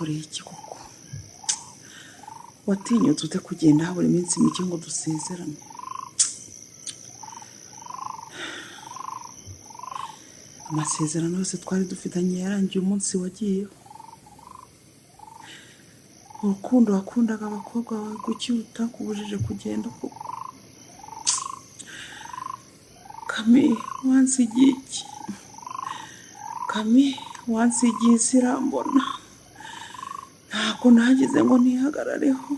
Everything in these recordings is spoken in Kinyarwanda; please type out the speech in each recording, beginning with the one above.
Nagukoreye iki koko? Watinyutse ute kugenda habura iminsi mike ngo dusezerane? Amasezerano yose twari dufitanye yarangiye umunsi wagiyeho. Urukundo wakundaga abakobwa bawe kuki utakubujije kugenda koko? Kami, wansigiye iki? Kami, wansigiye isi irambona. Ntabwo nagize ngo nihagarareho,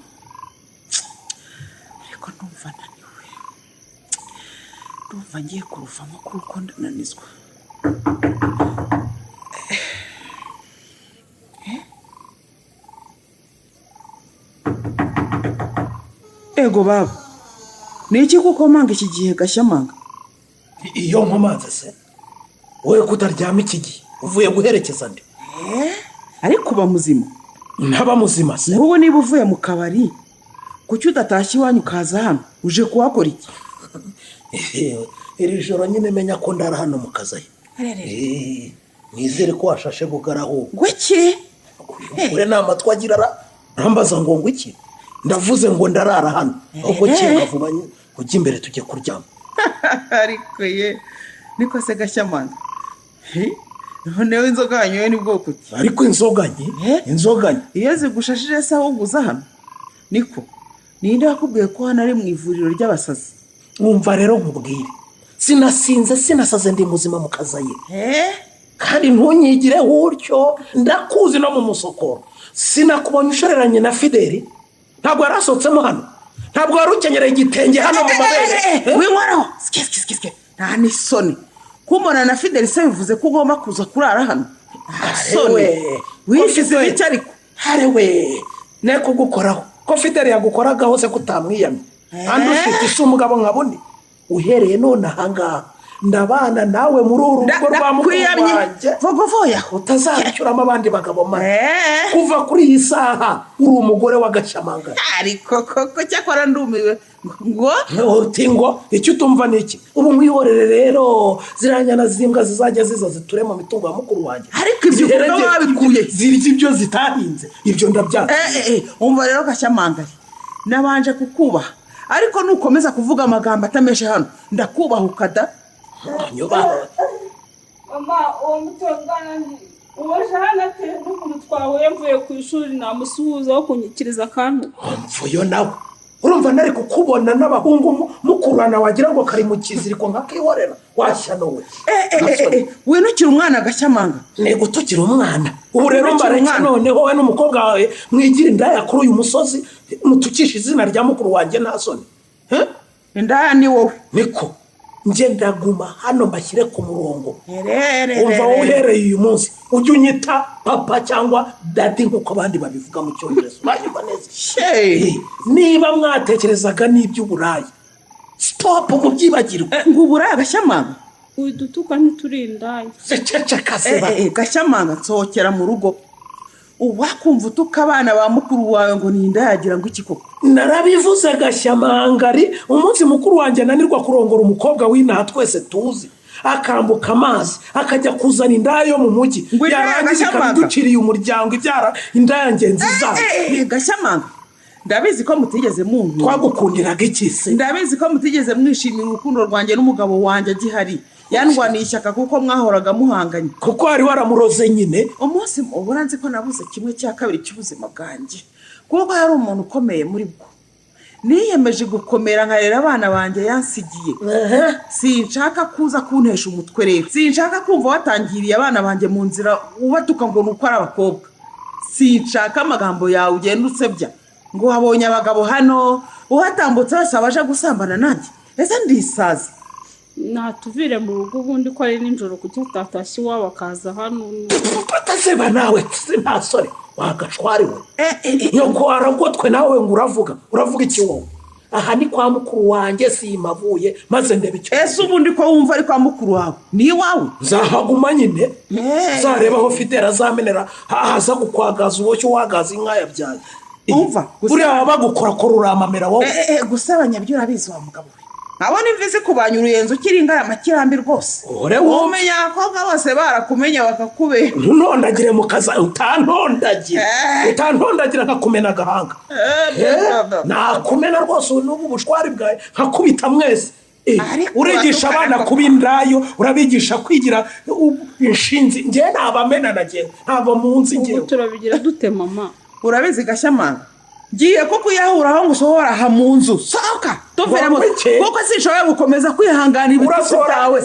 ariko ndumva naniwe, ndumva ngiye kuruvamo kuko ndananizwa. Ego baba, ni iki kuko manga iki gihe Gashyamanga? Iyo nkomanze se wowe kutaryama iki gihe uvuye guherekeza nde? Ariko uba muzima. Ntaba muzima se? Wowe niba uvuye mu kabari kuki udatashye iwanyu ukaza hano? Uje kuhakora iki? Iri joro nyine menya ko ndara hano mu kazaye. Nizere ko washashe bugaraho. Ngwiki? Ure nama twagira rambaza ngo ngwiki? Ndavuze ngo ndarara hano. Ahubwo kinga vuba ujye imbere tujye kuryama. Ariko ye niko se Gashyamanga. Noneho inzoga yanyoye ni bwoko ki? Ariko inzoga nke, inzoga nke. Iyo zigushashije se ahubwo uza hano? Niko, ninde wakubwiye ko hano ari mu ivuriro ry'abasazi? Wumva rero nkubwire, sinasinze sinasaze ndi muzima mu kazaye. Kandi ntunyigire utyo, ndakuzi no mu musokoro. Sinakubonye ushoreranye na Fideli, ntabwo yarasohotsemo hano, ntabwo wari ukenyereye igitenge hano mu mabere. Winkoraho, ske ske ske ske, nta n'isoni. Kumbona na Fideli se bivuze ko ugomba kuza kurara hano? Soni. Wishize iki ariko? Harewe, ne kugukoraho. Ko Fideli yagukoragaho se kutamwiyamye. Kandi ufite isi umugabo nkabone. Uhereye none ahangaha ndabana nawe muri uru rugo rwa mukuru wanjye. Vogovoya utazacyuramo abandi bagabo mane. Kuva kuri iyi saha uri umugore wa Gashyamanga. Ariko koko cyakora ndumiwe ngo uti ngo icyo utumva ni iki? Ubu mwihorere rero ziranyana zimbwa zizajya ziza ziture mu mitungo ya mukuru wanjye. Ariko ibyo uvuga wabikuye zirya ibyo zitahinze, ibyo ndabyanga. Umva rero Gashyamanga, nabanje kukubaha, ariko nukomeza kuvuga amagambo atameshe hano ndakubaha ukada. Mama, uwo mutongana uwaje hano ate n'ukuntu twahuye mvuye ku ishuri namusuhuza wo kunyikiriza akantu. Mvuyo nawe urumva nari kukubona n'abahungu mukurana wagira ngo kari mu kiziriko nkakihorera washyano we. Winukira umwana Gashyamanga. Ni gutukira umwana. Ubu rero mbareke noneho wowe n'umukobwa wawe mwigira indaya kuri uyu musozi mutukisha izina rya mukuru wanjye nta soni. Indaya ni wowe. Niko nje ndaguma hano mbashyire ku murongo. Umva wowe uhereye uyu munsi ujye unyita papa cyangwa daddy nk'uko abandi babivuga mu Cyongereza. Uranyumva neza? Niba mwatekerezaga n'iby'uburayi, stop mubyibagirwe. Ngo uburaya Gashyamanga? Udutuka ntituri indaya. Ceceka se. Gashyamanga nsohokera mu rugo. Uwakumva utuka abana ba mukuru wawe ngo ni indaya yagira ngo iki koko? Narabivuze Gashyamangari, umunsi mukuru wanjye ananirwa kurongora umukobwa w'inaha twese tuzi, akambuka amazi akajya kuzana indaya yo mu mujyi, yarangiza ikabiduciriye umuryango ibyara indaya ngenzi zayo. Gashyamanga, ndabizi ko mutigeze munkunda. Twagukundiraga iki se? Ndabizi ko mutigeze mwishimira urukundo rwanjye n'umugabo wanjye agihari. Yandwaniye ishyaka kuko mwahoraga muhanganye. Kuko wari waramuroze nyine. Umunsi ubura nzi ko nabuze kimwe cya kabiri cy'ubuzima bwanjye, kuko yari umuntu ukomeye muri bwo. Niyemeje gukomera nkarera abana banjye yansigiye. Sinshaka kuza kuntesha umutwe rero. Sinshaka kumva watangiriye abana banjye mu nzira ubatuka ngo nuko ari abakobwa. Sinshaka amagambo yawe ugenda usebya ngo wabonye abagabo hano uhatambutse wese abaje gusambana nanjye. Ese ndisaza? Natuvire mu rugo ubundi ko ari nijoro kuki atatashye iwabo akaza hano. Utaseba nawe nta sore wagashwari we. Nyoko waragotwe nawe ngo uravuga, uravuga iki wowe? Aha ni kwa mukuru wanjye simavuye maze ndebe icyo. Ese ubundi ko wumva ari kwa mukuru wawe? Ni iwawe? Nzahaguma nyine. Nzareba aho Fideli azamenera haza gukwagaza uwo wagaza inka yabyaye. Umva buriya bagukora ko ruramamera wowe. Gusebanya byo urabizi wa mugabo we. Nkabona imvi zikubanya uruyenzi ukiri ingara rwose. Umenya abakobwa bose barakumenya bakakubera. Ntuntondagire mu kaza, utantondagira. Utantondagira nkakumena agahanga. Nakumena rwose n'ubu bushwari bwawe nkakubita mwese. Urigisha abana kuba indayo, urabigisha kwigira inshinzi. Njye nabamena nagiye ntavo munsi ngiye. Turabigira dute mama? Urabizi Gashyamanga, ngiye ko kuyahuraho ngo usohora aha mu nzu. Sohoka tuveremo kuko sinshoboye gukomeza kwihanganira ibitutsi byawe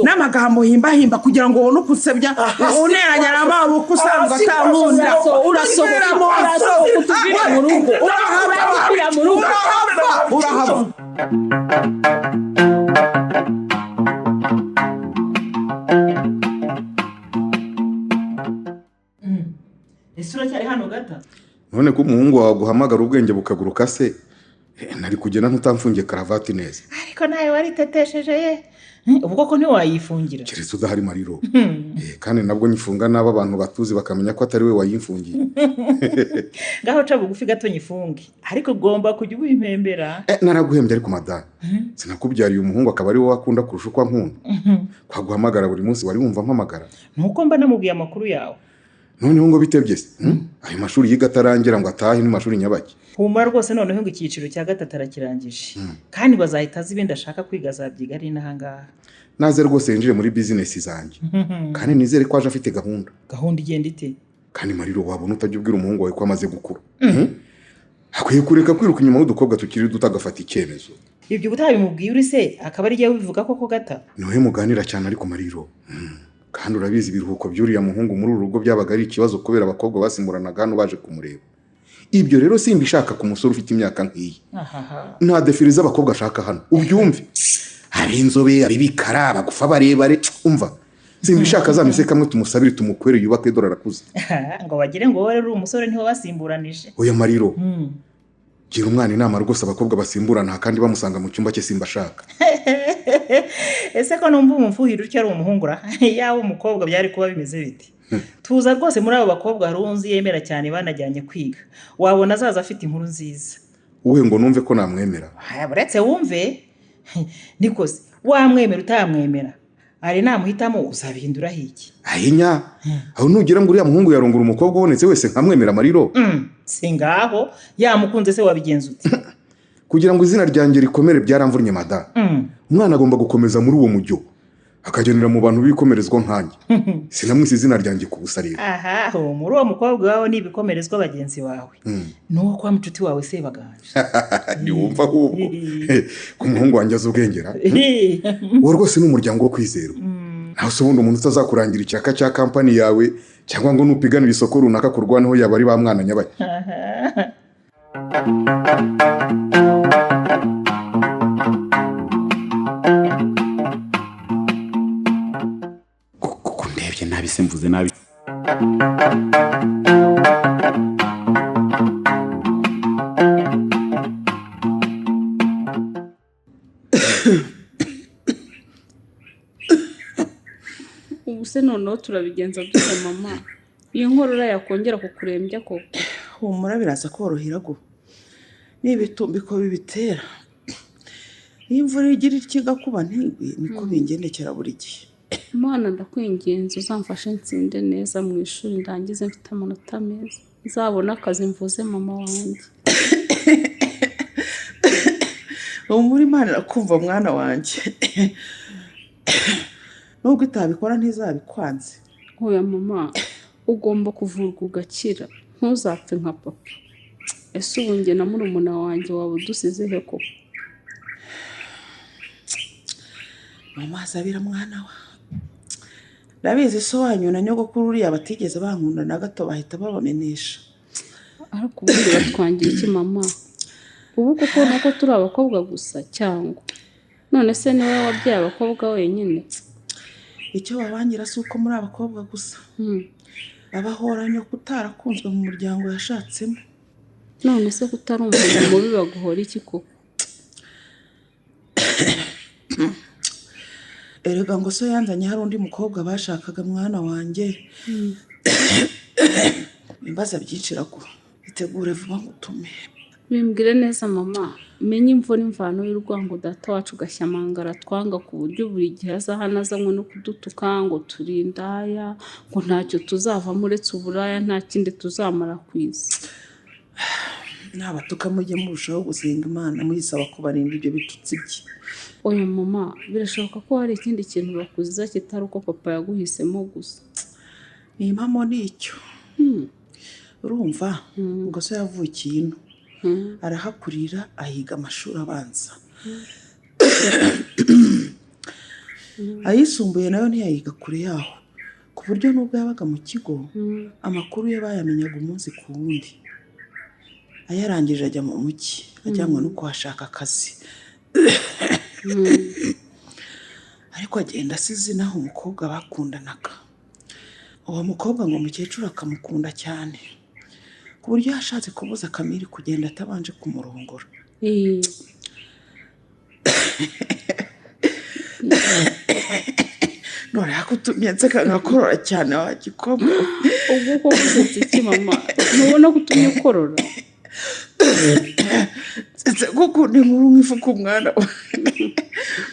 n'amagambo himbahimba kugira ngo ubone uko usebya uneranya na mama uko usanzwe atankunda. Urasohoka utuvire mu rugo, urahava. Ese uracyari hano gata? None ko umuhungu wawe aguhamagara ubwenge bukaguruka se, nari kugenda ntutamfungiye karavati neza. Ariko nawe waritetesheje ye, ubwo ko ntiwayifungira. Keretse udahari Mariro. Kandi nabwo nyifunga n'aba bantu batuzi bakamenya ko atari we wayimfungiye. Ngaho ca bugufi gato nyifunge, ariko ugomba kujya ubimpembera. Naraguhembye ariko madame. Sinakubyariye umuhungu akaba ari wowe akunda kurusha uko ankunda. Kwaguhamagara buri munsi wari wumva mpamagara. Nuko mba namubwiye amakuru yawe. Noneho ngo bitebye se, ayo mashuri yiga atarangira ngo atahe ni mashuri nyabaki. Humura rwose noneho ngo icyiciro cya gatatu arakirangije. Kandi bazahita azi ibindi ashaka kwiga azabyiga ari n'ahangaha. Naze rwose yinjire muri business zanjye. Kandi nizere ko aje afite gahunda. Gahunda igenda ite? Kandi Mariro wabona utajya ubwira umuhungu wawe ko amaze gukura. Akwiye kureka kwiruka inyuma y'udukobwa tukiri duto agafata icyemezo. Ibyo utabimubwiye uri se akaba ari jye ubivuga koko gata? Niwe muganira cyane ariko Mariro. Kandi urabizi ibiruhuko by'uriya muhungu muri uru rugo byabaga ari ikibazo kubera abakobwa basimburanaga hano baje kumureba. Ibyo rero simbishaka ku musore ufite imyaka nk'iyi. Nta defile z'abakobwa ashaka hano, ubyumve. Hari inzobe, abibikara, abagufa barebare, umva. Simbishaka zamise kamwe tumusabire tumukwere yubake dore arakuze. Ngo bagire ngo wowe rero umusore ntiho basimburanije. Oya Mariro. Gira umwana inama rwose abakobwa basimburana kandi bamusanga mu cyumba cye simbashaka. Ese ko numva umumfuhira utyo ari umuhungura yawe umukobwa byari kuba bimeze biti? Tuza rwose muri abo bakobwa hari unzi yemera cyane banajyanye kwiga, wabona azaza afite inkuru nziza. Uwe ngo numve ko namwemera. Uretse wumve nikoze wamwemera utamwemera ari namuhitamo uzabihindura hiki? Ayinya aho nugira ngo uriya muhungu yarongora umukobwa ubonetse wese nkamwemera Mariro. Singaho yamukunze se wabigenza ute? Kugira ngo izina ryanjye rikomere byaramvunnye mada. Umwana agomba gukomeza muri uwo mujyo akagenera mu bantu bikomerezwa nkanjye. Sinamwise izina ryanjye kubusa rero. Aha, muri uwo mukobwa wawe ni ibikomerezwa bagenzi bawe. Nuwo kwa mucuti wawe se baganje. Ni wumva ahubwo ku muhungu wanjye azubwengera. Uwo rwose ni umuryango wo kwizera. Naho se ubundi umuntu utazakurangira icyaka cya company yawe cyangwa ngo nupiganira isoko runaka kurwanaho yaba ari ba mwana nyabaki. Kuko ndebye nabi se mvuze nabi. Ubu se noneho turabigenza dute mama? Iyo nkorora yakongera kukurembya koko? Humura biraza korohera go. N'ibitumbiko bibitera. Iyo imvura igira ikigakuba ntigwe niko bingendekera buri gihe. Imana ndakwinginze uzamfashe nsinde neza mu ishuri ndangize mfite amanota meza. Nzabona akazi mvuze mama wanjye. Humura Imana irakumva mwana wanjye. Nubwo itabikora ntizabikwanze. Oya mama, ugomba kuvurwa ugakira, ntuzapfe nka papa. Ese ubu njye na murumuna wanjye waba udusize he koko? Mama azabira mwana wa. Ndabizi so wanyu na nyogokuru uriya batigeze bankunda na gato bahita babamenesha. Ariko ubundi batwangira iki mama? Ubu kuko nuko turi abakobwa gusa cyangwa? None se niwe wabyaye abakobwa wenyine? Icyo babangira si uko muri abakobwa gusa. Abahora nyoko utarakunzwe mu muryango yashatsemo. None se kutari umuntu mubi baguhora iki koko? Erega ngo so yanzanye hari undi mukobwa bashakaga mwana wanjye. Imbaza byinshi iraguha. Itegure vuba ngutume. Bimbwire neza mama, menye imvo n'imvano y'urwango data wacu Gashyamangara twanga ku buryo buri gihe aza hano azanywe no kudutuka ngo turi indaya, ngo ntacyo tuzavamo uretse uburaya, nta kindi tuzamara ku isi. Nabatuka mujye murushaho gusenga Imana muyisaba kubarinda ibyo bitutsi bye. Oya mama, birashoboka ko hari ikindi kintu bakuziza kitari uko papa yaguhisemo gusa. Ni impamo nicyo. Urumva ngo so yavukiye ino, arahakurira, ahiga amashuri abanza, ayisumbuye nayo ntiyayiga kure yaho, ku buryo n'ubwo yabaga mu kigo amakuru ye bayamenyaga umunsi ku wundi. Ayarangije ajya mu mujyi ajyanwa no kuhashaka akazi, ariko agenda asize inaha umukobwa bakundanaga. Uwo mukobwa ngo umukecuru akamukunda cyane, ku buryo yashatse kubuza Kamiri kugenda atabanje kumurongora. None yakutumye nseka ngakorora cyane wa gikobwa. Ubwo ko usetse iki mama? Ntubona ko utumye ukorora? Nsetse gukunda inkuru nk'ifu ku mwana.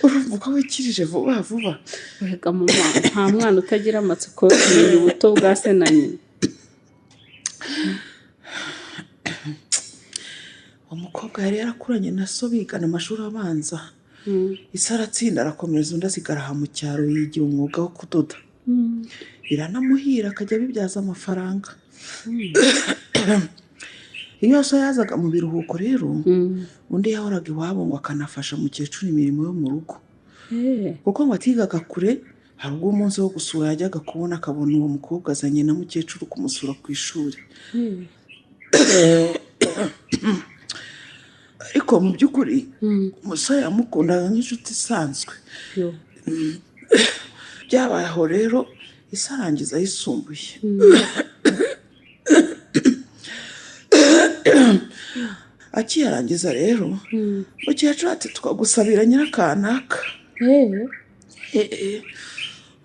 Urumva uko wikirije vuba vuba. Reka mama, nta mwana utagira amatsiko yo kumenya ubuto bwa se na nyina. Uwo mukobwa yari yarakuranye na so bigana amashuri abanza. Ise aratsinda arakomeza, undi asigara aha mu cyaro yigira umwuga wo kudoda. Biranamuhira akajya abibyaza amafaranga. Iyo so yazaga mu biruhuko rero, undi yahoraga iwabo ngo akanafasha mukecuru imirimo yo mu rugo. Kuko ngo atigaga kure, hari ubwo umunsi wo gusura yajyaga kubona akabona uwo mukobwa azanye na mukecuru kumusura ku ishuri. Ariko mu by'ukuri umusore yamukundaga nk'inshuti isanzwe. Byabaye aho rero ise arangiza ayisumbuye. Akiyarangiza rero mukecuru ati twagusabira nyirakanaka.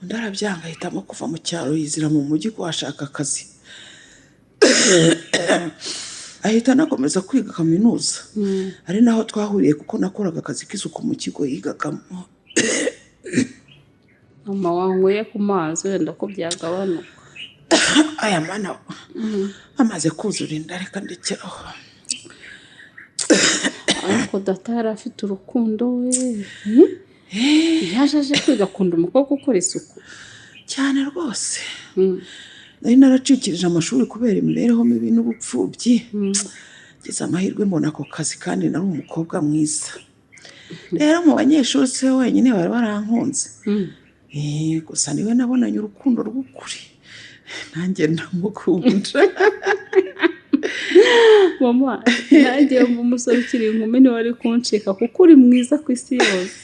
Undi arabyanga ahitamo kuva mu cyaro yizira mu mujyi kuhashaka akazi. Ahita anakomeza kwiga kaminuza, ari naho twahuriye kuko nakoraga akazi k'isuku mu kigo yigagamo. Mama wanyweye ku mazi wenda ko byagabanuka. Aya mana amaze kuzura inda, reka ndekeraho. Ariko data yari afite urukundo we. Yaje aje kwiga akunda umukobwa ukora isuku cyane rwose. Nari naracikirije amashuri kubera imibereho mibi n'ubupfubyi. Ngeze amahirwe mbona ako kazi kandi nari umukobwa mwiza. Rero mu banyeshuri se wenyine bari barankunze. Gusa niwe nabonanye urukundo rw'ukuri, nanjye ndamukunda. Mama, nanjye umusore ukiri inkumi niwe wari kuncika kuko uri mwiza ku isi yose.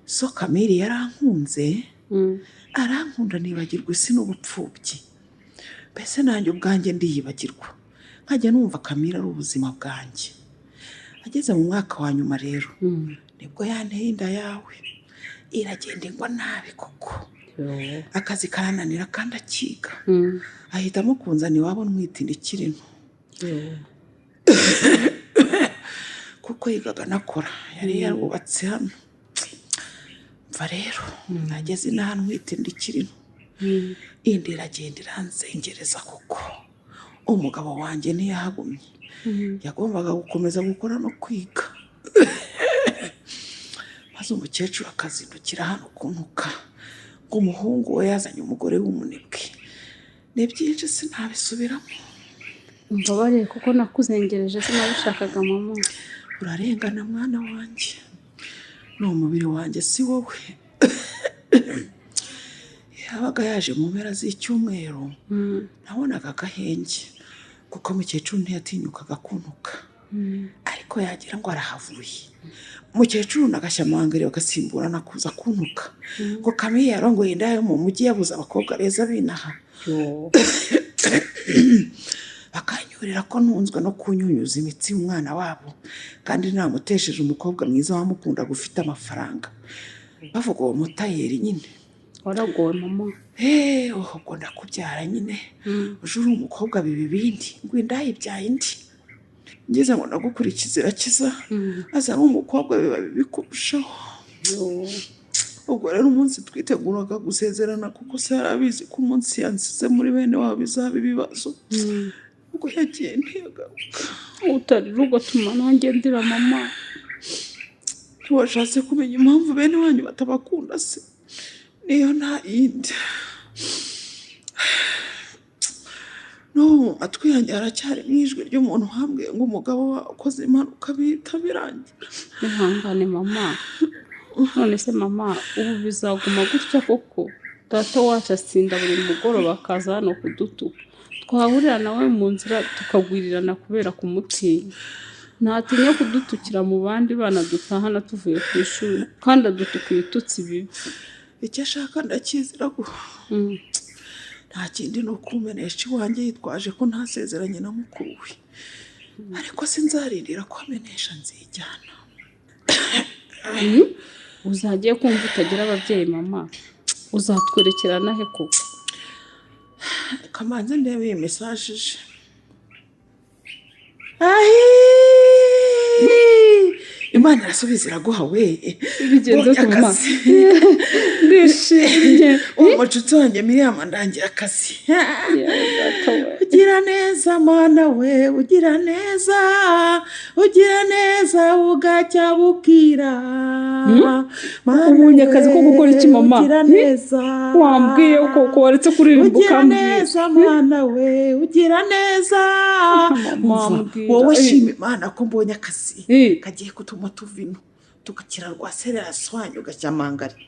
So Kamiri yarankunze, arankunda nibagirwa isi n'ubupfubyi. Mbese nanjye ubwanjye ndiyibagirwa, nkajya numva Kamiri ari ubuzima bwanjye. Ageze mu mwaka wa nyuma rero nibwo yanteye inda yawe, iragenda ingwa nabi koko. Akazi karananira kandi akiga. Ahitamo kunzana iwabo ntwite inda ikiri nto. Kuko yigaga anakora, yari yarubatse hano. Mva rero nageze inaha ntwite inda ikiri nto. Inda iragenda iranzengereza kuko umugabo wanjye ntiyahagumye. Yagombaga gukomeza gukora no kwiga. Maze umukecuru akazindukira hano kuntuka ngo umuhungu we yazanye umugore w'umunebwe. Ni byinshi sinabisubiramo. Mbabarire kuko nakuzengereje sinabishakaga mama. Urarengana mwana wanjye, ni umubiri wanjye si wowe. Yabaga yaje mu mpera z'icyumweru, nabonaga agahenge kuko mukecuru ntiyatinyukaga kuntuka. Ariko yagira ngo arahavuye. Mukecuru na Gashyamangere bagasimburana kuza kuntuka ngo Kamiri yarongoye inda yo mu mujyi yabuze abakobwa beza binaha. Bakanyurira ko ntunzwe no kunyunyuza imitsi y'umwana wabo, kandi namutesheje umukobwa mwiza wamukundaga ufite amafaranga. Bavuga uwo mutayeri nyine. Waragowe mama. Ubwo ndakubyara nyine. Uje uri umukobwa biba ibindi, ngo inda ibyaye indi. Ngeze ngo ndagukurikiza irakiza, aza ari umukobwa biba bibi kurushaho. Ubwo rero umunsi twiteguraga gusezerana kuko se yari abizi ko umunsi yansize muri bene wabo bizaba ibibazo. Ubwo yagiye ntiyagaruka. Utarira ugatuma nanjye ndira mama. Ntiwashatse kumenya impamvu bene wanyu batabakunda se? Niyo nta yindi. N'ubu mu matwi yanjye haracyari mu ijwi ry'umuntu wambwiye ngo umugabo wawe ukoze impanuka bihita birangira. Ihangane mama. None se mama, ubu bizaguma gutya koko? Data wacu asinda buri mugoroba akaza hano kudutuka. Twahurira nawe mu nzira tukagwirirana kubera kumutinya. Ntatinya kudutukira mu bandi bana dutahana tuvuye ku ishuri, kandi adutuka ibitutsi bibi. Icyo ashaka ndakizira guha. Nta kindi ni ukumenesha iwanjye yitwaje ko ntasezeranye na mukuru we. Ariko sinzarindira ko amenesha, nzijyana. Uzagiye kumva utagira ababyeyi mama, uzatwerekerana he koko? Reka mbanze ndebe iyi message ije. Imana irasubiza iraguha we. Bigenze Mbonye ute mama? akazi. Ndishimye. Uwo mucuti wanjye Miriam ndangira akazi. Data we. Ugira neza Mana we, ugira neza, ugira neza bugacya bukira. Mana Ubonye akazi ko gukora iki mama? Ugira neza. Wambwiye ko waretse kuririmba Ugira ukambwira. neza Mana we, ugira neza. Mama, Umva, mbwira. wowe shima Imana ko mbonye akazi kagiye kutuma tuva ino tugakira rwa serera swanyu ugashyamangari.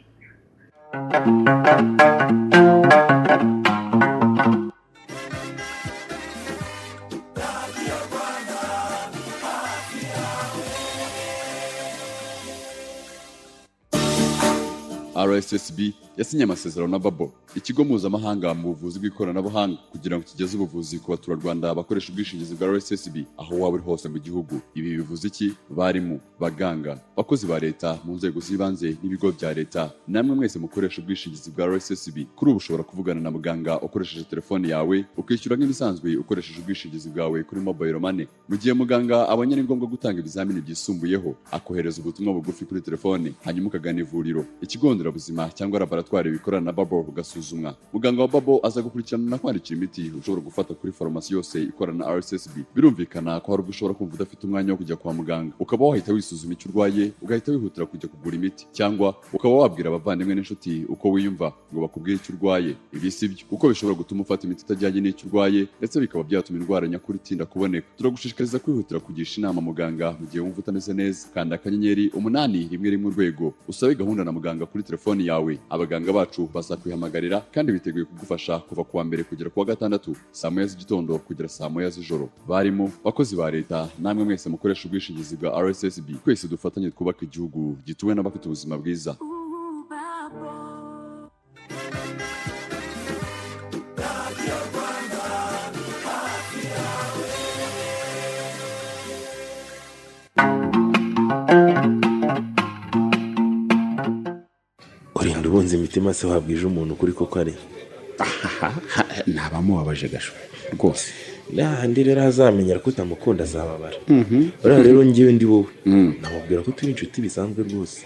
RSSB yasinye amasezerano na Babo, ikigo mpuzamahanga mu buvuzi bw'ikoranabuhanga, kugira ngo kigeze ubuvuzi ku baturarwanda bakoresha ubwishingizi bwa RSSB aho waba uri hose mu gihugu. Ibi bivuze iki? Barimu, baganga, bakozi ba leta mu nzego z'ibanze n'ibigo bya leta, namwe mwese mukoresha ubwishingizi bwa RSSB, kuri ubu ushobora kuvugana na muganga ukoresheje telefone yawe, ukishyura nk'ibisanzwe ukoresheje ubwishingizi bwawe kuri mobile money. Mu gihe muganga abonye ari ngombwa gutanga ibizamini byisumbuyeho, akohereza ubutumwa bugufi kuri telefone, hanyuma ukagana ivuriro, ikigo nderabuzima cyangwa laboratwari bikorana na Babo ugasuzumwa. Muganga wa Babo aza gukurikirana na kwandikira imiti ushobora gufata kuri farumasi yose ikorana na RSSB. Birumvikana ko hari ubwo ushobora kumva udafite umwanya wo kujya kwa muganga, ukaba wahita wisuzuma icyo urwaye, ugahita wihutira kujya kugura imiti, cyangwa ukaba wabwira abavandimwe n'inshuti uko wiyumva ngo bakubwire icyo urwaye. Ibi si byo, kuko bishobora gutuma ufata imiti itajyanye n'icyo urwaye, ndetse bikaba byatuma indwara nyakuri itinda kuboneka. Turagushishikariza kwihutira kugisha inama muganga mu gihe wumva utameze neza. Kanda *811# usabe gahunda na muganga kuri telefoni yawe. Abaganga bacu bazakwihamagarira kandi biteguye kugufasha kuva kuwa mbere kugera kuwa gatandatu, saa 1 z'igitondo kugera saa 1 z'ijoro. Barimo bakozi ba leta, namwe mwese mukoresha ubwishingizi bwa RSSB, twese dufatanye twubaka igihugu gituwe n'abafite ubuzima bwiza. Urinda ubunza imitima se, wabwije umuntu ukuri koko ari? Ntabamubabaje gasho rwose. N'ahandi rero azamenyera ko utamukunda azababara. Uriya rero ngewe ndi wowe namubwira ko turi inshuti bisanzwe rwose,